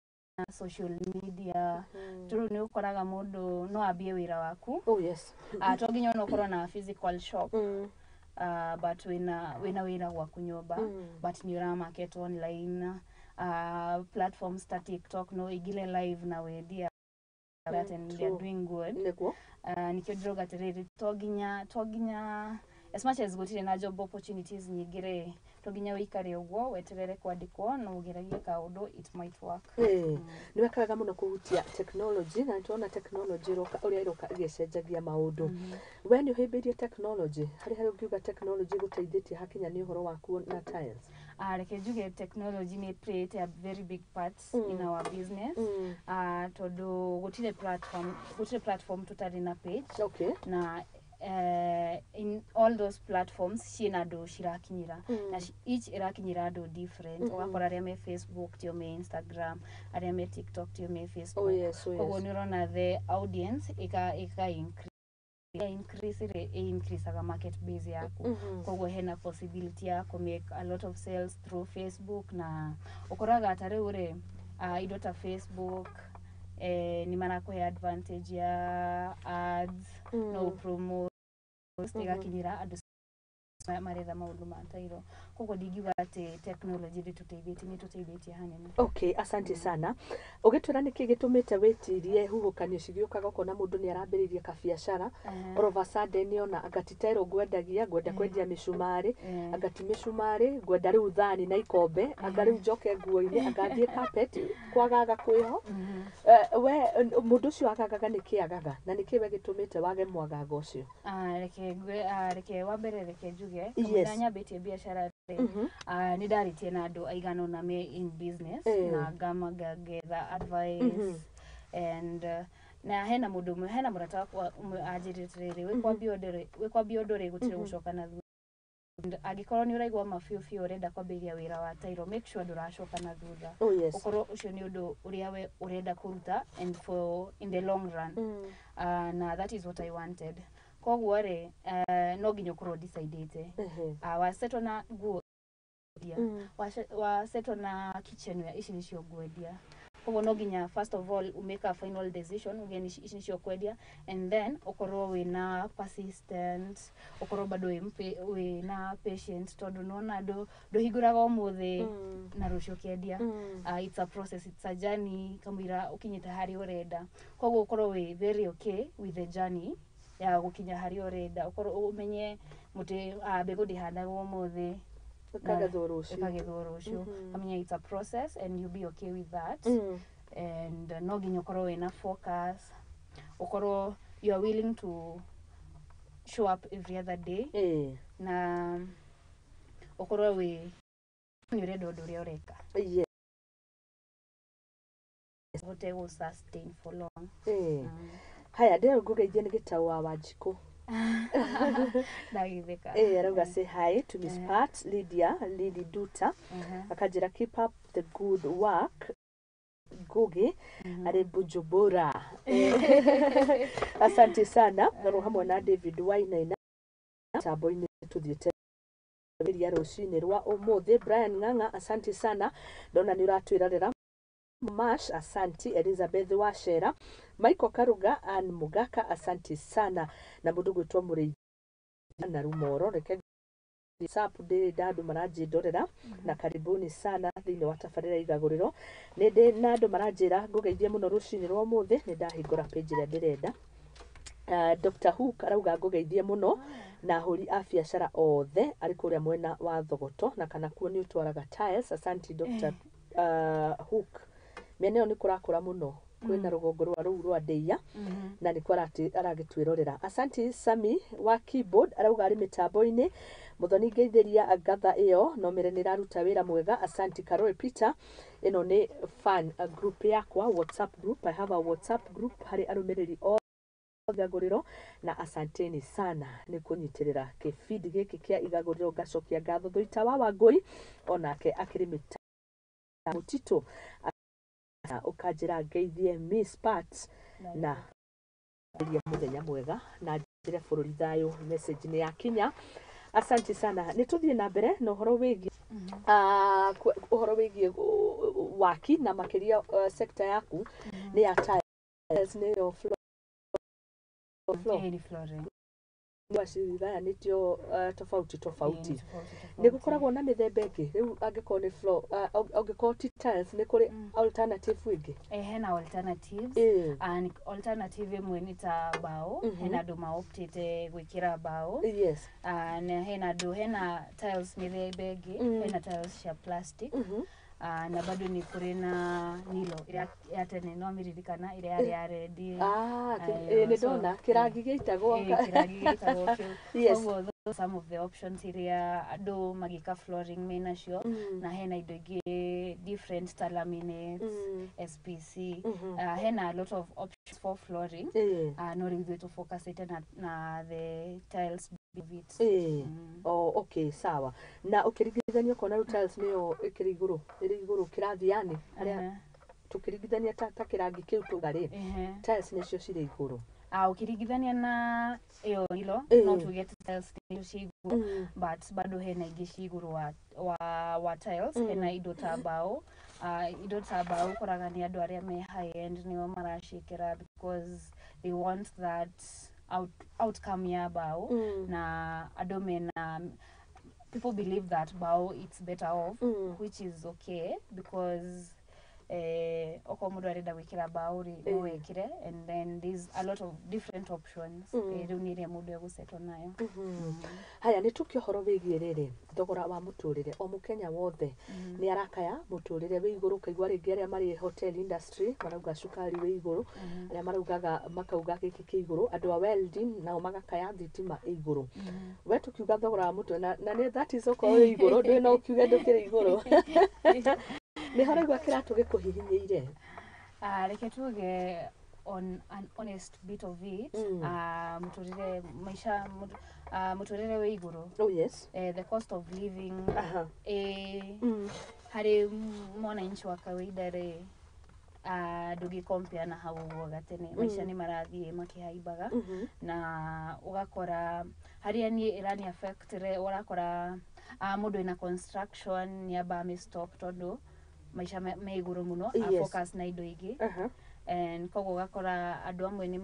social media tondũ nĩ ũkoraga mũndũ no ambie wĩra waku. To nginya ona ũkorwo na physical shop, but wĩna wĩra gwaku nyũmba, but nĩ ũra market online, platforms ta TikTok, no ingire live na wendia that and they are doing good. Nikĩo ndĩrauga atĩrĩrĩ, to nginya as much as gũtirĩ na job opportunities nyingĩ rĩ, to nginya ũikare ũguo weterere kwandĩkwo. No ũgeragie kaũndũ, it might work. Nĩ weka wega mũno kũhutia technology, na nĩtũrona technology ĩroka ũrĩa ĩroka ĩgĩcenjagia maũndũ. We nĩ ũhĩmbĩirie technology harĩ ũngiuga technology ĩgũteithĩtie hakinya nĩ ũhoro waku na tiles? Reke njuge technology nĩ played a very big part in our business, tondũ gũtirĩ platform tũtarĩ na page, na in all those platforms ciĩna andũ cirakinyĩra, na each ĩrakinyĩra andũ different. Ũgakora arĩa me Facebook tio me Instagram, arĩa me TikTok tio me Facebook. Koguo nĩ ũrona the audience ĩka increase, increase rĩ, ĩ-increaseaga market base yaku. Koguo hena possibility ya kũ make a lot of sales through Facebook, na ũkoraga ta rĩu rĩ, indo ta Facebook nĩ marakũhe advantage ya ads, no promote ĩgakinyĩra andũ maretha maũndũ ma tairo. Koguo ndingiuga atĩ technology ndĩtũteithĩtie, nĩ tũteithĩtie hanene. Okay, asante sana. Ũgĩtwĩra nĩkĩ gĩtũmĩte wĩtirie huhũkanio cigĩũkaga, ũkona mũndũ nĩ arambĩrĩria kabiacara, all of a sudden ona anga ti tairo ngwendagia, ngwenda kwendia mĩcumarĩ, anga ti mĩcumarĩ ngwenda rĩu thani na ikombe, anga rĩu njoke nguo-inĩ, anga thiĩ carpet, kwagaga kwĩho. We mũndũ ũcio agagaga nĩkĩ agaga, na nĩkĩ we gĩtũmĩte wage mwagago ũcio? Reke wa mbere reke njuge kamũira nyambĩtie biacara rĩ, nĩ ndarĩtie na andũ aigana ũna me in business, na ngama ngetha advice, and na hena mũndũ ũmwe, hena mũrata wakwa ũmwe anjĩrĩte atĩrĩrĩ, wĩ kwambia ũndũ rĩ, gũtirĩ gũcoka na thutha. And angĩkorwo nĩ ũraigua ma biũ biũ ũrenda kwambĩrĩria wĩra wa tairo, make sure ndũracoka na thutha. Ũkorwo ũcio nĩ ũndũ ũrĩa we ũrenda kũruta and for in the long run. Na that is what I wanted. Koguo rĩ, no nginya ũkorwo decidĩte, wasetwo na nguo endia, wasetwo na kitchenware, ici nĩcio ngwendia. Koguo no nginya first of all make a final decision, uge ici nĩcio kwendia, and then ũkorwo wĩna persistent, ũkorwo bado wĩna patient, tondũ nĩwona ndũhingũraga ũmũthĩ na rũciũ ũkĩendia. It's a process, it's a journey kamũira ũkinyĩte harĩa ũrenda. Koguo ũkorwo wĩ very okay with the journey ya gũkinya harĩa ũrenda, ũkorwo ũmenye mũtĩ, mbegũ ndĩhandagwo ũmũthĩ ĩkagethwo rũciũ. Ĩkagethwo rũciũ. Kamenya it's a process and you be okay with that. And no nginya ũkorwo wĩna focus, ũkorwo you are willing to show up every other day, na ũkorwo wĩ nĩ ũrenda ũndũ ũrĩa ũreka, ũhote gũ sustain for long. Haya, ndĩrĩ ngũgeithie nĩ gĩtau wa Wanjikũ. Ndagithĩka. Arauga say hi to Miss Pat Lydia Lily Duta. Akanjĩra keep up the good work, Ngugi arĩ Bujumbura. Asante sana. Na hamwe na David Wainaina tambo-inĩ tũthiĩte ria rũcinĩ rwa ũmũthĩ. Brian Ng'ang'a, asante sana, ndona nĩ ũratwĩrorera. Mash, asanti. Elizabeth Wachera, Michael Karuga, Ann Mugaka, asante sana. Na mũndũ gwĩtwo Mũrĩithi na Rumoro, reke WhatsApp ndĩrĩ nda andũ maranjĩndorera, na karibuni sana thĩinĩ wa tabarĩra igagũrĩro. Nĩ ndĩ na andũ maranjĩra ngũgeithie mũno rũcinĩ rwa ũmũthĩ. Nĩ ndahingũra page ĩrĩa ndĩrenda. Dr. Hook arauga ngũgeithie mũno na ahũri a biacara othe arĩ kũrĩa mwena wa Thogoto, na kana kuo nĩ ũtwaraga tiles. Asanti Dr. Hook. Mĩena ĩyo nĩ kũrakũra mũno, kwĩna rũgongo rwa rũu rwa Ndeiya, na nĩkuo aragĩtwĩrorera. Asanti. Sami wa keyboard arauga arĩ mĩtambo-inĩ. Mũthoni, ngeithĩria ngatha ĩyo no mĩre nĩ ĩraruta wĩra mwega. Asanti. Karoi Peter, ĩno nĩ fan group yakwa, WhatsApp group. I have a WhatsApp group harĩ arũmĩrĩri othe igagũrĩro, na asanteni sana nĩ kũnyitĩrĩra kĩbindi gĩkĩ kĩa igagũrĩro. Ngacokia ngatho Thũita wa Wangũi, onake akĩrĩ mĩta mũtitũ, ũkanjĩra ngeithie Miss Pat na ria mũthenya mwega na njĩre bũrũri thayũ. Message nĩ yakinya, asante sana. Nĩ tũthiĩ na mbere na ũhoro wĩgiĩ ũhoro wĩgiĩ waki, na makĩria sector yaku nĩ ya tiles, nĩyo floor. Ĩĩ, nĩ flooring. Cigayanĩtio tofauti tofauti. Ĩĩ, nĩ tofauti tofauti. Nĩ gũkoragwo na mĩthemba ĩngĩ rĩu, angĩkorwo nĩ floor, angĩkorwo ti tiles, nĩ kũrĩ alternative ĩngĩ? Hena alternatives. And alternative ĩmwe nĩ ta mbaũ. Hena andũ maoptĩte gwĩkĩra mbaũ. Na hena andũ, hena tiles mĩthemba ĩngĩ. Hena tiles cia plastic. Na bado nĩ kũrĩ na Nilo ĩrĩa ya tene, no mĩririkana ĩrĩa yarĩ ya red. Ah, Ayo, nĩ so- ndona kĩrangi gĩitagwo. Kĩrangi gĩtagwo kĩu. Yes. Koguo those are some of the options iria andũ magĩka flooring menacio. Na hena indo ingĩ different ta laminates, SPC. Hena a lot of options for flooring. No rĩu ithuĩ tũfocusĩte na the tiles of it. Oh, okay, sawa. Na ũkĩringithania ũkona rĩu tiles nĩyo ĩkĩrĩ igũrũ, ĩrĩ igũrũ kĩrathi yani harĩa tũkĩringithania ta kĩrangi kĩu tuga rĩ, tiles nĩcio cirĩ igũrũ. Ah, ũkĩringithania na ĩyo Nilo, no tuge tiles nĩcio ciĩ igũrũ, but bado hena ingĩ ci igũrũ wa tiles. Hena indo ta mbao. Indo ta mbao ũkoraga nĩ andũ arĩa me high end nĩo maraciĩkĩra because they want that outcome ya mbao. Na andũ mena, people believe that bao it's better off, which is okay because okorwo mũndũ arenda gwĩkĩra bao rĩ, no wĩkĩre, and then there's a lot of different options. Rĩu nĩ ĩrĩa mũndũ egũsettle nayo. Haya, nĩ tũke ũhoro wĩgiĩ rĩrĩ thogora wa mũtũrĩre. O mũkenya wothe nĩ arakaya mũtũrĩre wĩ igũrũ. Ũkaigua rĩngĩ arĩa marĩ hotel industry marauga cukari wĩ igũrũ, arĩa maraugaga makauga gĩkĩ kĩ igũrũ, andũ a welding nao magakaya thitima ĩ igũrũ. We tũkiuga thogora wa mũtũrĩre na nĩ that is okorwo wĩ igũrũ, ndũĩ no ũkiuge ndũkĩrĩ igũrũ, nĩ horaigua kĩratũ gĩkũhihinyĩire? Ah, reke tuge on an honest bit of it, mũtũrĩre maica mũtũrĩre wĩ igũrũ. Oh yes. The cost of living, harĩ mwananchi wa kawaida rĩ, ndũngĩ na hau ũguo gatene. Maica nĩ marathiĩ makĩhaimbaga, na ũgakora harĩa niĩ ĩrani affect rĩ, ũrakora mũndũ ena construction nĩ amba ame stop tondũ maica me igũrũ mũno. A focus na indo ingĩ, and koguo ũgakora andũ amwe nĩ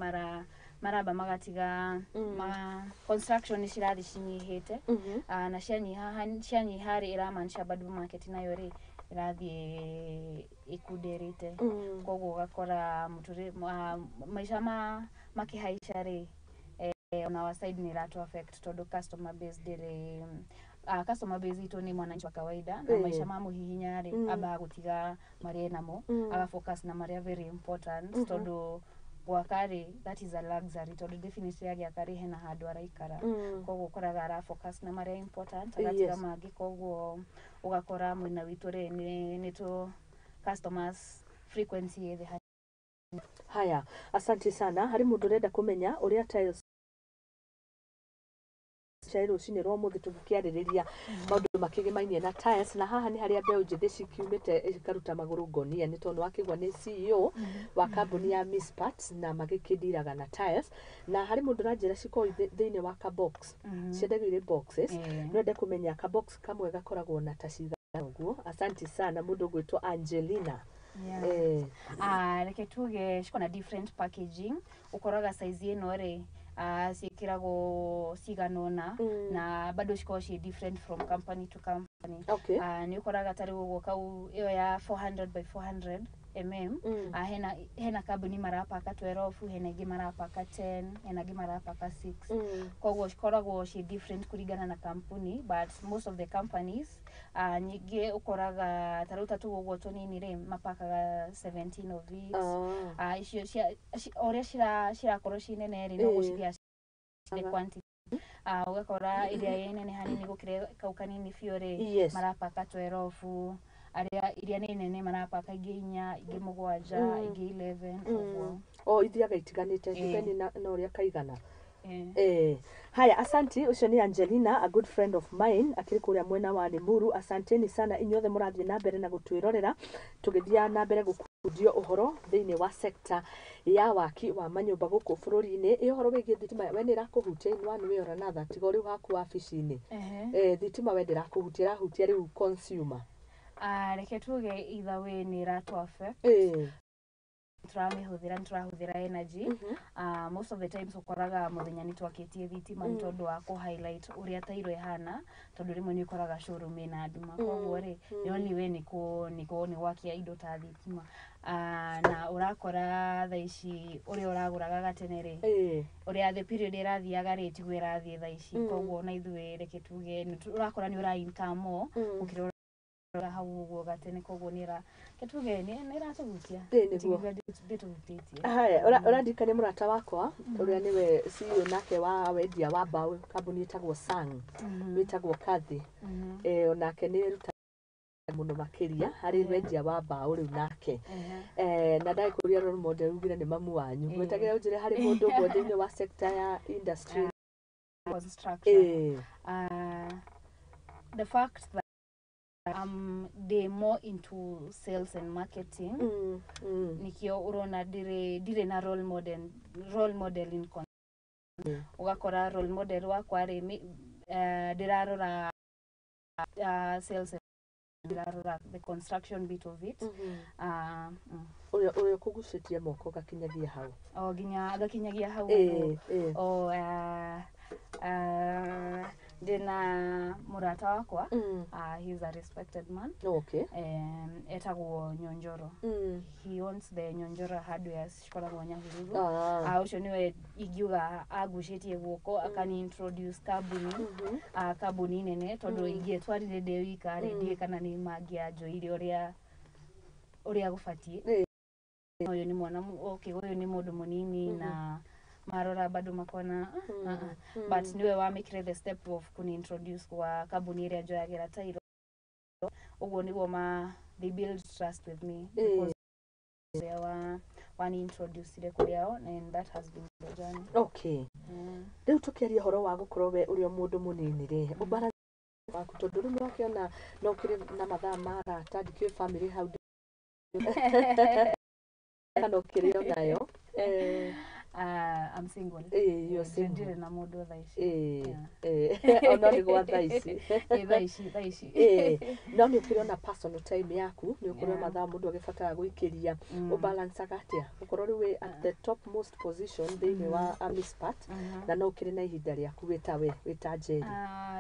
maramba magatiga. Ma construction nĩ cirathiĩ cinyihĩte. Na cianyiha rĩ, ĩramaanisha bado market nayo rĩ ĩrathiĩ ĩkunderete. Koguo ũgakora mũtũrĩre maica makĩhaica rĩ, on our side nĩ ĩratũ affect tondũ customer base ndĩrĩ, customer base itũ nĩ mwananchi wa kawaida, na maica ma mũhihinya rĩ, ambaga gũtiga marĩa enamo, agafocus na marĩa very important, tondũ gwaka rĩ, that is a luxury, tondũ definitely agĩaka rĩ, hena handũ araikara. Koguo ũkoraga arafocus na marĩa important, agatiga mangĩ. Koguo ũgakora mwena witũ rĩ, nĩ tũ customers frequency ĩ thĩ. Haya, asante sana. Harĩ mũndũ ũrenda kũmenya ũrĩa tiles cia rũcinĩ rwa ũmũthĩ tũgĩkĩarĩrĩria maũndũ makĩgĩmainie na tiles, na haha nĩ harĩa mbeũ njĩthĩ cikiumĩte ikaruta magũrũ ngonia, nĩ tondũ wakĩgua nĩ CEO wa kambuni ya Miss Parts na magĩkĩndiraga na tiles. Na harĩ mũndũ ũranjĩra cikoragwo thĩinĩ wa ka box, ciendagio irĩ boxes. No ende kũmenya ka box kamwe gakoragwo na ta cigana ũguo. Asante sana, mũndũ ũgwĩtwo Angelina. Ah, reke tuge ciko na different packaging. Ũkoraga size ĩno rĩ, ciĩkĩragwo cigana ũna, na bado cikoragwo ciĩ different from company to company. Nĩ ũkoraga ta rĩu ũguo kau ĩyo ya 400 by 400 mm, hena kambuni marapaka 12, hena ingĩ marapaka 10, hena ingĩ marapaka 6. Koguo cikoragwo ciĩ different kũringana na kampuni, but most of the companies, nyingĩ ũkoraga ta rĩu ta tũu ũguo tũnini rĩ, mapakaga 17 of it. Icio o ũrĩa cirakorwo ciĩ nene rĩ, noguo cithiaga the quantity. Ũgakora ĩrĩa ĩ nene hanini gũkĩra kau kanini biũ rĩ, marapaka 12, arĩa iria nĩ nene marapaka ingĩ inya, ingĩ mũgwanja, ingĩ 11 ũguo. O ithiaga itiganĩte, depending na ũrĩa kaigana. Haya, asanti. Ũcio nĩ Angelina, a good friend of mine, akĩrĩ kũrĩa mwena wa Limuru. Asanteni sana inyuothe mũrathiĩ na mbere na gũtwĩrorera tũgĩthiaga na mbere gũkundio ũhoro thĩinĩ wa sekta ya waki wa manyũmba gũkũ bũrũri-inĩ. Ĩ ũhoro wĩgiĩ thitima, we nĩ ĩrakũhutia in one way or another, tiga rĩu haku wabici-inĩ? Thitima we ndĩrakũhutia, ĩrahutia rĩu consumer? Ah, reke tuge either way nĩ ĩratũ affect. Tũramĩhũthĩra, nĩ tũrahũthĩra energy. Most of the times ũkoraga mũthenya nĩ twakĩtie thitima nĩ tondũ wa kũ highlight ũrĩa tairo ĩhana, tondũ rĩmwe nĩ ũkoraga showroom ĩna nduma. Koguo rĩ, the only way nĩ kũ nĩ kũ nĩ gwakia indo ta thitima. Na ũrakora thaa ici ũrĩa ũragũraga gatene rĩ, ũrĩa the period ĩrathiaga rĩ, tiguo ĩrathiĩ thaa ici. Koguo ona ithuĩ reke tuge ũrakora nĩ ũra incur more gũkĩra. Hau ũguo gatene, koguo nĩ tuge nĩ ĩratũhutia. Ĩĩ, nĩguo. Ndingiuga ndĩtũhutĩtie. Haya, ũrandirikania mũrata wakwa ũrĩa nĩwe CEO nake wa wendia wa mbaũ, kambuni ĩtagwo Sang, wĩtagwo Kathi. Onake nĩ ĩrutaga mũno makĩria harĩ wendia wa mbaũ rĩu nake. Na ndagĩkũria role model ugire nĩ mamu wanyu. Ngwĩtagĩra ũnjĩre harĩ mũndũ ũguo thĩinĩ wa sector ya industry. Construction. The fact that they more into sales and marketing, nikio urona ndirĩ na role model in ũgakora role model wakwa rĩ, ndĩrarora sales and ndĩrarora the construction bit of it. Ũrĩa ũkũgucĩtie moko gakinyagia hau. O nginya gakinyagia hau ũguo. O ndĩna mũrata wakwa, he's a respected man, etagwo Nyonjoro. He owns the Nyonjoro Hardware cikoragwo Nyahururu. Ũcio nĩwe ingiuga angucĩtie guoko akani introduce kambuni, kambuni nene, tondũ ingĩetwarire ndĩ wika rĩ, ndiũĩ kana nĩ mangĩanjoire ũrĩa gũbatiĩ. Ũyũ nĩ mwana okay, ũyũ nĩ mũndũ mũnini na marora bado makona ah, ah, ah. But niwe wamĩkire the step of kuni introduce kwa kambuni ĩrĩa njoyagĩra tairo. Ũguo nĩguo ma they build trust with me because ũrĩa wa wani introducire kũrĩ ao, and that has been the journey. Rĩu tũkĩaria ũhoro wa gũkorwo we ũrĩ o mũndũ mũnini rĩ, ũbara waku, tondũ rĩu nĩwakĩona no ũkĩrĩ na mathaa ma arata, ndikĩũĩ family hau kana ũkĩrĩ o nayo. I'm single. You're single. Ndirĩ na mũndũ thaa ici. Ono nĩ gwa thaa ici. Thaa ici, thaa ici. No nĩ ũkĩrĩ ona personal time yaku, nĩ ũkũrĩ mathaa mũndũ agĩbatara gũikĩria. Ũbalancaga atĩa gũkorwo rĩu wĩ at the top most position thĩinĩ wa Amispat na no ũkĩrĩ na ihinda rĩaku wĩ ta we, wĩ ta Njeri?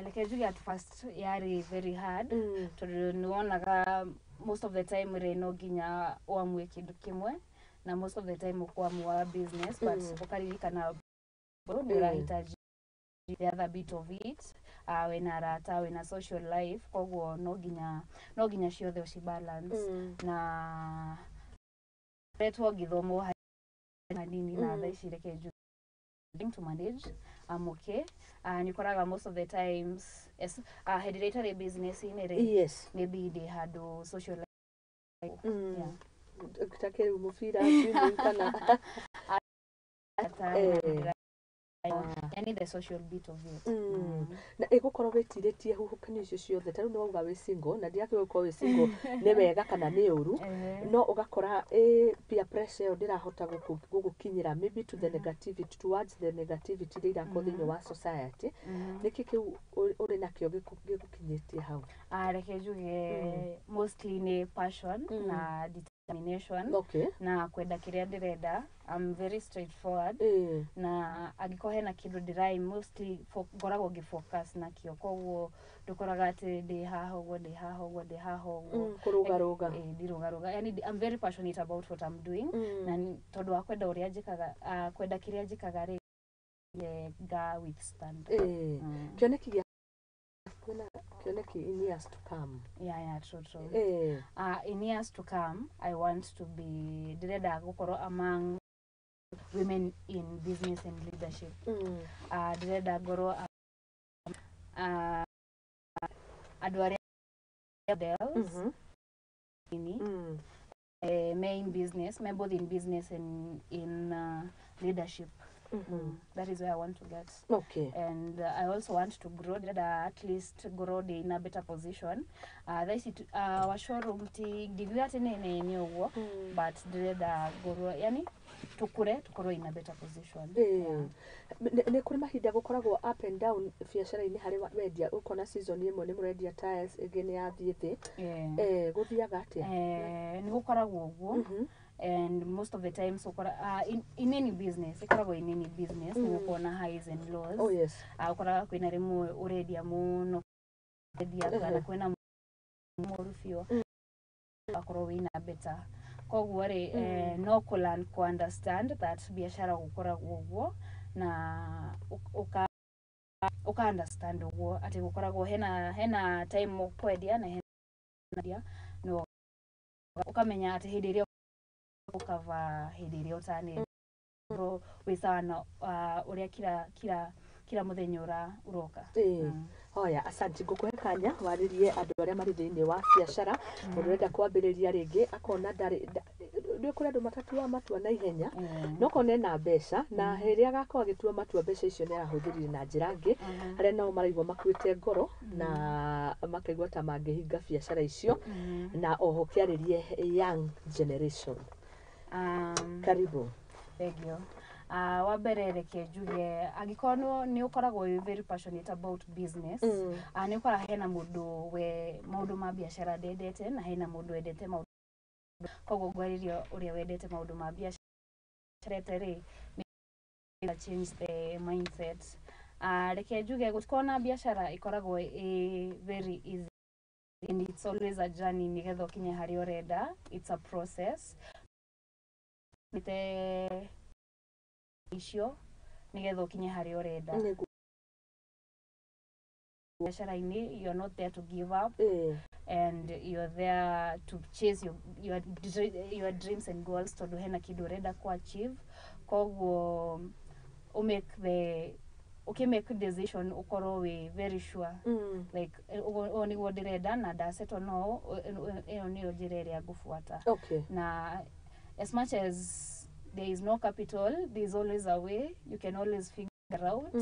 Reke njuge at first yarĩ very hard, tondũ nĩ wonaga most of the time rĩ, no nginya ũamue kĩndũ kĩmwe, na most of the time ũkũamua business, but ũkaririkana nĩ ũrahitaji the other bit of it, wĩna arata, wĩna social life, koguo no nginya ciothe ũcibalance. Na retwo ngĩthomwo hanini na thaa ici reke njuge to manage, I'm okay. Nĩ ũkoraga most of the times yes, hĩndĩ ĩrĩa itarĩ business-inĩ rĩ, maybe ndĩ handũ social life. Yeah. Ta kĩrĩu mũbira, swimming kana Ata, yani the social bit of it. Na ĩgũkorwo wĩtirĩtie huhũkanio icio ciothe, ta rĩu nĩ wauga wĩ single, na ndirakĩũĩ gũkorwo wĩ single nĩ wega kana nĩ ũru, no ũgakora peer pressure ĩyo ndĩrahota gũgũkinyĩra, maybe to the negativity, towards the negativity iria irakorwo thĩinĩ wa society. Nĩkĩ kĩu ũrĩ nakĩo gĩgũkinyĩtie hau? Reke njuge mostly nĩ passion na determination na kwenda kĩrĩa ndĩrenda. I'm very straightforward, na angĩkorwo hena kĩndũ ndĩrai mostly ngoragwo ngĩfocus nakĩo, koguo ndũkoraga atĩ ndĩ haha ũguo, ndĩ haha ũguo, ndĩ haha ũguo. Kũrũgarũga. Ndirũgarũga, yani I'm very passionate about what I'm doing, na tondũ wa kwenda ũrĩa njĩkaga, kwenda kĩrĩa njĩkaga rĩ, nga withstand. Kĩoneki gĩa kwĩna kĩoneki in years to come? Yeah, true. In years to come, I want to be, ndĩrenda gũkorwo among women in business and leadership. Ndĩrenda ngorwo andũ arĩa models nini, me in business, me both in business and in leadership. That is where I want to get. And I also want to grow, ndĩrenda at least grow ndĩ in a better position. Thaa ici our showroom ti ndingiuga atĩ nĩ nene ũguo, but ndĩrenda ngorwo, yani tukure, tukorwo in a better position. Yeah. Nĩ kũrĩ mahinda gũkoragwo up and down biacara-inĩ harĩ wendia, ũkona season ĩmwe nĩ mũrendia tiles, ĩngĩ nĩ yathiĩ thĩ. Gũthiaga atĩa? Nĩ gũkoragwo ũguo, and most of the times ũkora in any business, ĩkoragwo in any business nĩ gũkorwo na highs and lows. Ũkoraga kwĩna rĩmwe ũrendia mũno, endia kana kwĩna mũru biũ, akorwo wĩna better. Koguo rĩ, no kũ learn ku understand that biacara gũkoragwo ũguo, na ũka understand ũguo atĩ gũkoragwo hena time ũkwendia na hena Ũnendia no ũkamenya atĩ hĩndĩ ĩrĩa ũkava hĩndĩ ĩrĩa ũtanendia wĩ sawa na ũrĩa kila kila kila mũthenya ũroka. Hoya, asante. Ngũkũhe kanya warĩrie andũ arĩa marĩ thĩinĩ wa biacara, mũndũ ũrenda kwambĩrĩria rĩngĩ akona ndarĩ nĩ kũrĩ andũ matatuaga matua na ihenya, no kona ena mbeca na rĩrĩa agakorwo agĩtua matua, mbeca icio nĩ arahũthĩrire na njĩra ĩngĩ, arĩa nao maraigua makuĩte ngoro na makaigua ta mangĩhinga biacara icio, na oho kĩarĩrie young generation. Karibu. Thank you. Wa mbere reke njuge angĩkorwo nĩ ũkoragwo wĩ very passionate about business, nĩ ũkoraga hena mũndũ we maũndũ ma biacara ndendete na hena mũndũ wendete maũndũ. Koguo ngwarĩria ũrĩa wendete maũndũ ma biacara rĩ, nĩ change the mindset. Reke njuge gũtikorwo na biacara ĩkoragwo ĩ very easy and it's always a journey nĩgetha ũkinye harĩa ũrenda. It's a process nĩte icio nĩgetha ũkinye harĩa ũrenda. Biacara-inĩ, you're not there to give up and you're there to chase your dreams and goals, tondũ hena kĩndũ ũrenda ku achieve. Koguo ũmake the ũkĩmake decision ũkorwo wĩ very sure, like ũguo nĩguo ndĩrenda na ndasettle, no ĩyo nĩyo njĩra ĩrĩa ngũbuata. Na as much as there is no capital, there is always a way. You can always figure out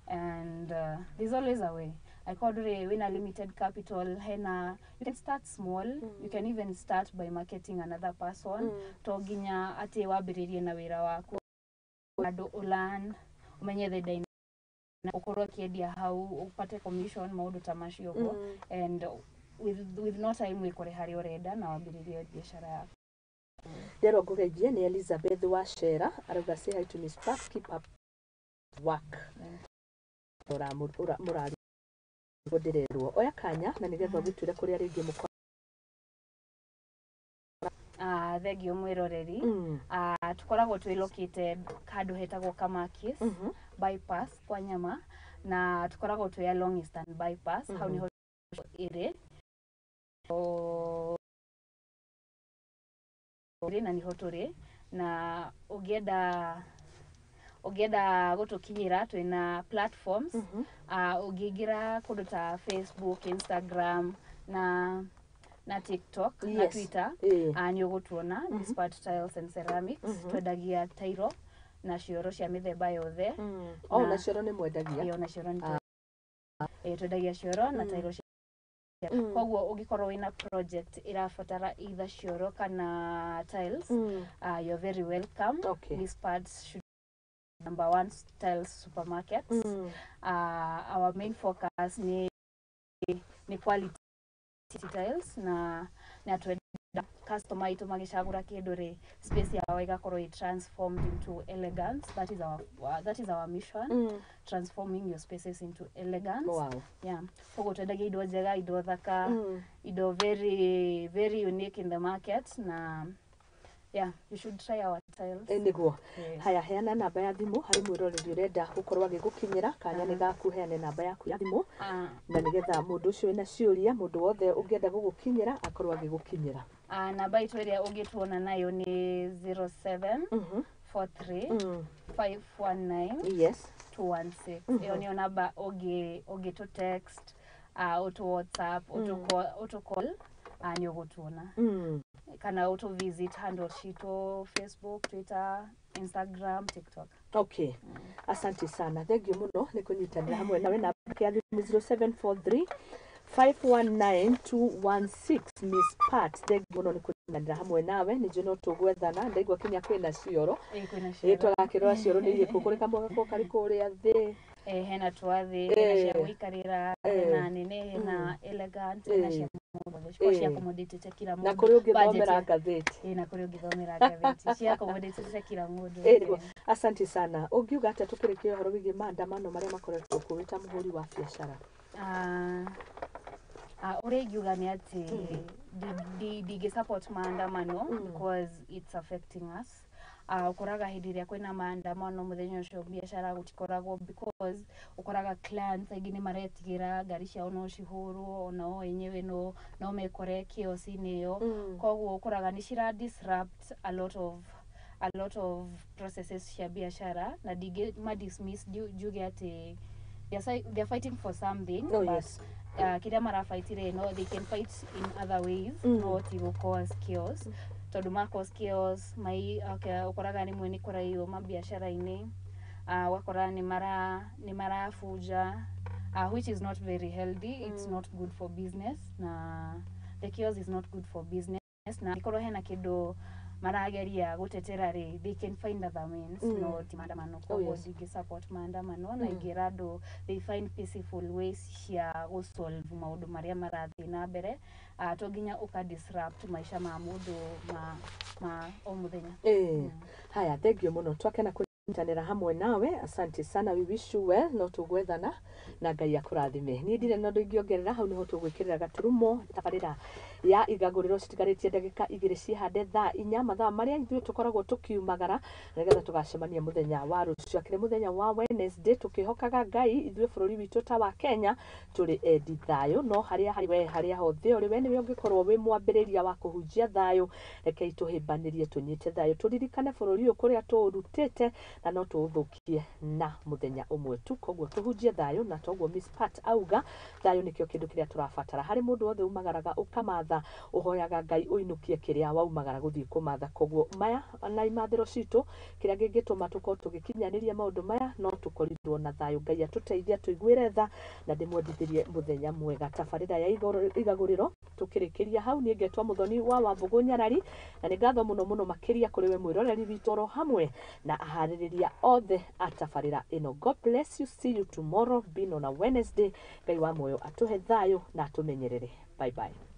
and there's always a way. Angĩkorwo ndũrĩ wĩna limited capital, hena, you can start small. You can even start by marketing another person. To nginya atĩ wambĩrĩrie na wĩra waku, andũ ũlearn, ũmenye the dynamic, ũkorwo ũkĩendia hau ũpate commission, maũndũ ta macio ũguo. And with no time wĩkore harĩa ũrenda na wambĩrĩrie biacara yaku. Nderwo ngũgeithie nĩ Elizabeth Wachera, arauga, "Say hi to Miss Pat, keep up work." Mũrari ndĩrerwo oya kanya na nĩgetha ũgĩtwĩre kũrĩa rĩngĩ mũko. Thengio mwĩroreri. Tũkoragwo twĩ located handũ hetagwo Kamakis Bypass kwa nyama, na tũkoragwo twĩ along Eastern Bypass. Hau niho ĩrĩ. Ĩrĩ na niho tũrĩ, na ũngĩenda gũtũkinyĩra twĩna platforms. Ũngĩingĩra kũndũ ta Facebook, Instagram na TikTok na Twitter, nĩ ũgũtuona Miss Pat Tiles and Ceramics. Twendagia tairo na cioro cia mĩthemba yothe. Oh, na cioro nĩ mwendagia? Ĩyo, na cioro nĩ twendagia cioro na tairo cia. Koguo ũngĩkorwo wĩna project ĩrabatara either cioro kana tiles, you're very welcome. Miss Pat should number one tiles supermarket. Our main focus ni quality tiles na twenda customer itũ magĩcagũra kĩndũ rĩ, space yao ĩgakorwo ĩ transformed into elegance. That is our mission, transforming your spaces into elegance. Yeah, koguo twendagia indo njega, indo thaka, indo very very unique in the market, na yeah, you should try our tiles. Nĩguo. Yes. Haya, heana namba ya thimũ harĩ mwĩroreri ũrenda gũkorwo agĩgũkinyĩra. Kanya nĩ gaku, heane namba yaku ya thimũ na nĩgetha mũndũ ũcio wĩna ciũria, mũndũ wothe ũngĩenda gũgũkinyĩra akorwo agĩgũkinyĩra. Namba itũ ĩrĩa ũngĩtuona nayo nĩ 07 43 519 216. Ĩyo nĩyo namba ũngĩ text, ũtũ WhatsApp, ũtũ call, nĩ ũgũtuona, kana ũtũ visit handle citũ Facebook, Twitter, Instagram, TikTok. Okay, asante sana, thengio mũno nĩ kũnyitanĩra hamwe nawe. Namba ya thimũ 0743 519216, Miss Pat, thengio mũno nĩ kũnyitanĩra hamwe nawe. Nĩ njũĩ no tũgwethana, ndaigua kinya kwĩna cioro. Ĩ, kwĩna Ĩ, cioro. tũgakĩrora cioro nĩ irĩkũ, kũrĩ kamwe gakorwo karĩ kũrĩa thĩ. Hena twathĩ, hena cia gũikarĩra, hena nene, hena elegant, hena cia mũndũ wothe. Cikoragwo cia accommodate kila Na mũndũ. kũrĩ ũngĩthomera Budget ngathĩti. Ĩ, na kũrĩ ũngĩthomera ngathĩti cia accommodate kila mũndũ. Ĩ, nĩguo. Asante sana. Ũngiuga atĩa tũkĩrĩkia ũhoro wĩgiĩ maandamano marĩa makoretwo kuo wĩ ta mũhũri wa biacara? Ũrĩa ingiuga nĩ atĩ ndingĩ support maandamano because it's affecting us. Ũkoraga hĩndĩ ĩrĩa kwĩna maandamano mũthenya ũcio biacara gũtikoragwo, because ũkoraga clients aingĩ nĩ maretigĩra ngari ciao no cihũrwo, ona o enyewe no mekore chaos-inĩ ĩyo. Koguo ũkoraga nĩ cira disrupt a lot of processes cia biacara, na ndingĩ ma dismiss njuge atĩ they are fighting for something, but kĩrĩa marafight rĩ, no they can fight in other ways, no ti gũ cause chaos, tondũ ma cause chaos mai, okay, ũkoraga rĩmwe nĩ kũraiywo mabiacara-inĩ, ũgakora nĩ marabunja, which is not very healthy. It's not good for business, na the chaos is not good for business. Na angĩkorwo hena kĩndũ marageria gũtetera rĩ, they can find other means, no ti maandamano. Koguo ndingĩ support maandamano, na ingĩra andũ they find peaceful ways cia gũsolve maũndũ marĩa marathiĩ na mbere. To nginya ũka disrupt maica ma mũndũ ma o mũthenya. Eh, haya, thank you mũno, twakena kũnyitanĩra hamwe nawe. Asante sana, we wish you well. No tũgwethana na Ngai akũrathime. Niĩ ndirĩ na ũndũ ingĩongerera hau, nĩho tũgwĩkĩrĩra gaturumo tabarĩra ya Igagũrĩro. Citigarĩtie ndagĩka 2 cihande thaa 4, mathaa marĩa ithuĩ tũkoragwo tũkiumagara nĩgetha tũgacemania mũthenya wa rũciũ, akĩrĩ mũthenya wa Wednesday, tũkĩhokaga Ngai ithuĩ bũrũri witũ ta wa Kenya tũrĩ endi thayũ. No harĩa harĩ we, harĩa hothe ũrĩ, we nĩwe ũngĩkorwo wĩ mwambĩrĩria wa kũhunjia thayũ. Rekei tũhĩmbanĩrie, tũnyite thayũ, tũririkane bũrũri ũyũ kũrĩa tũũrutĩte, na no tũũthũkie na mũthenya ũmwe tu. Koguo tũhunjie thayũ, na toguo Miss Pat auga, thayũ nĩkĩo kĩndũ kĩrĩa tũrabatara. Harĩ mũndũ wothe umagaraga ũkamatha, ũhoyaga Ngai ũinũkie kĩrĩa waumagara gũthiĩ kũmatha. Koguo maya na imathĩro citũ, kĩrĩa kĩngĩtũma tũkorwo tũgĩkinyanĩria maũndũ maya, no tũkorirwo na thayũ. Ngai atũteithia, tũiguĩre tha, na ndĩmwendithĩrie mũthenya mwega. Tabarĩra ya Igagũrĩro tũkĩrĩkĩria hau. Niĩ ngetwo Mũthoni wa Wambũgũ Nyarari, na nĩ ngatho mũno mũno makĩria kũrĩ we mwĩroreri witũ, oro hamwe na aharĩrĩria othe a tabarĩra ĩno. God bless you, see you tomorrow, being on a Wednesday. Ngai wa muoyo atũhe thayũ na atũmenyerere. Bye bye.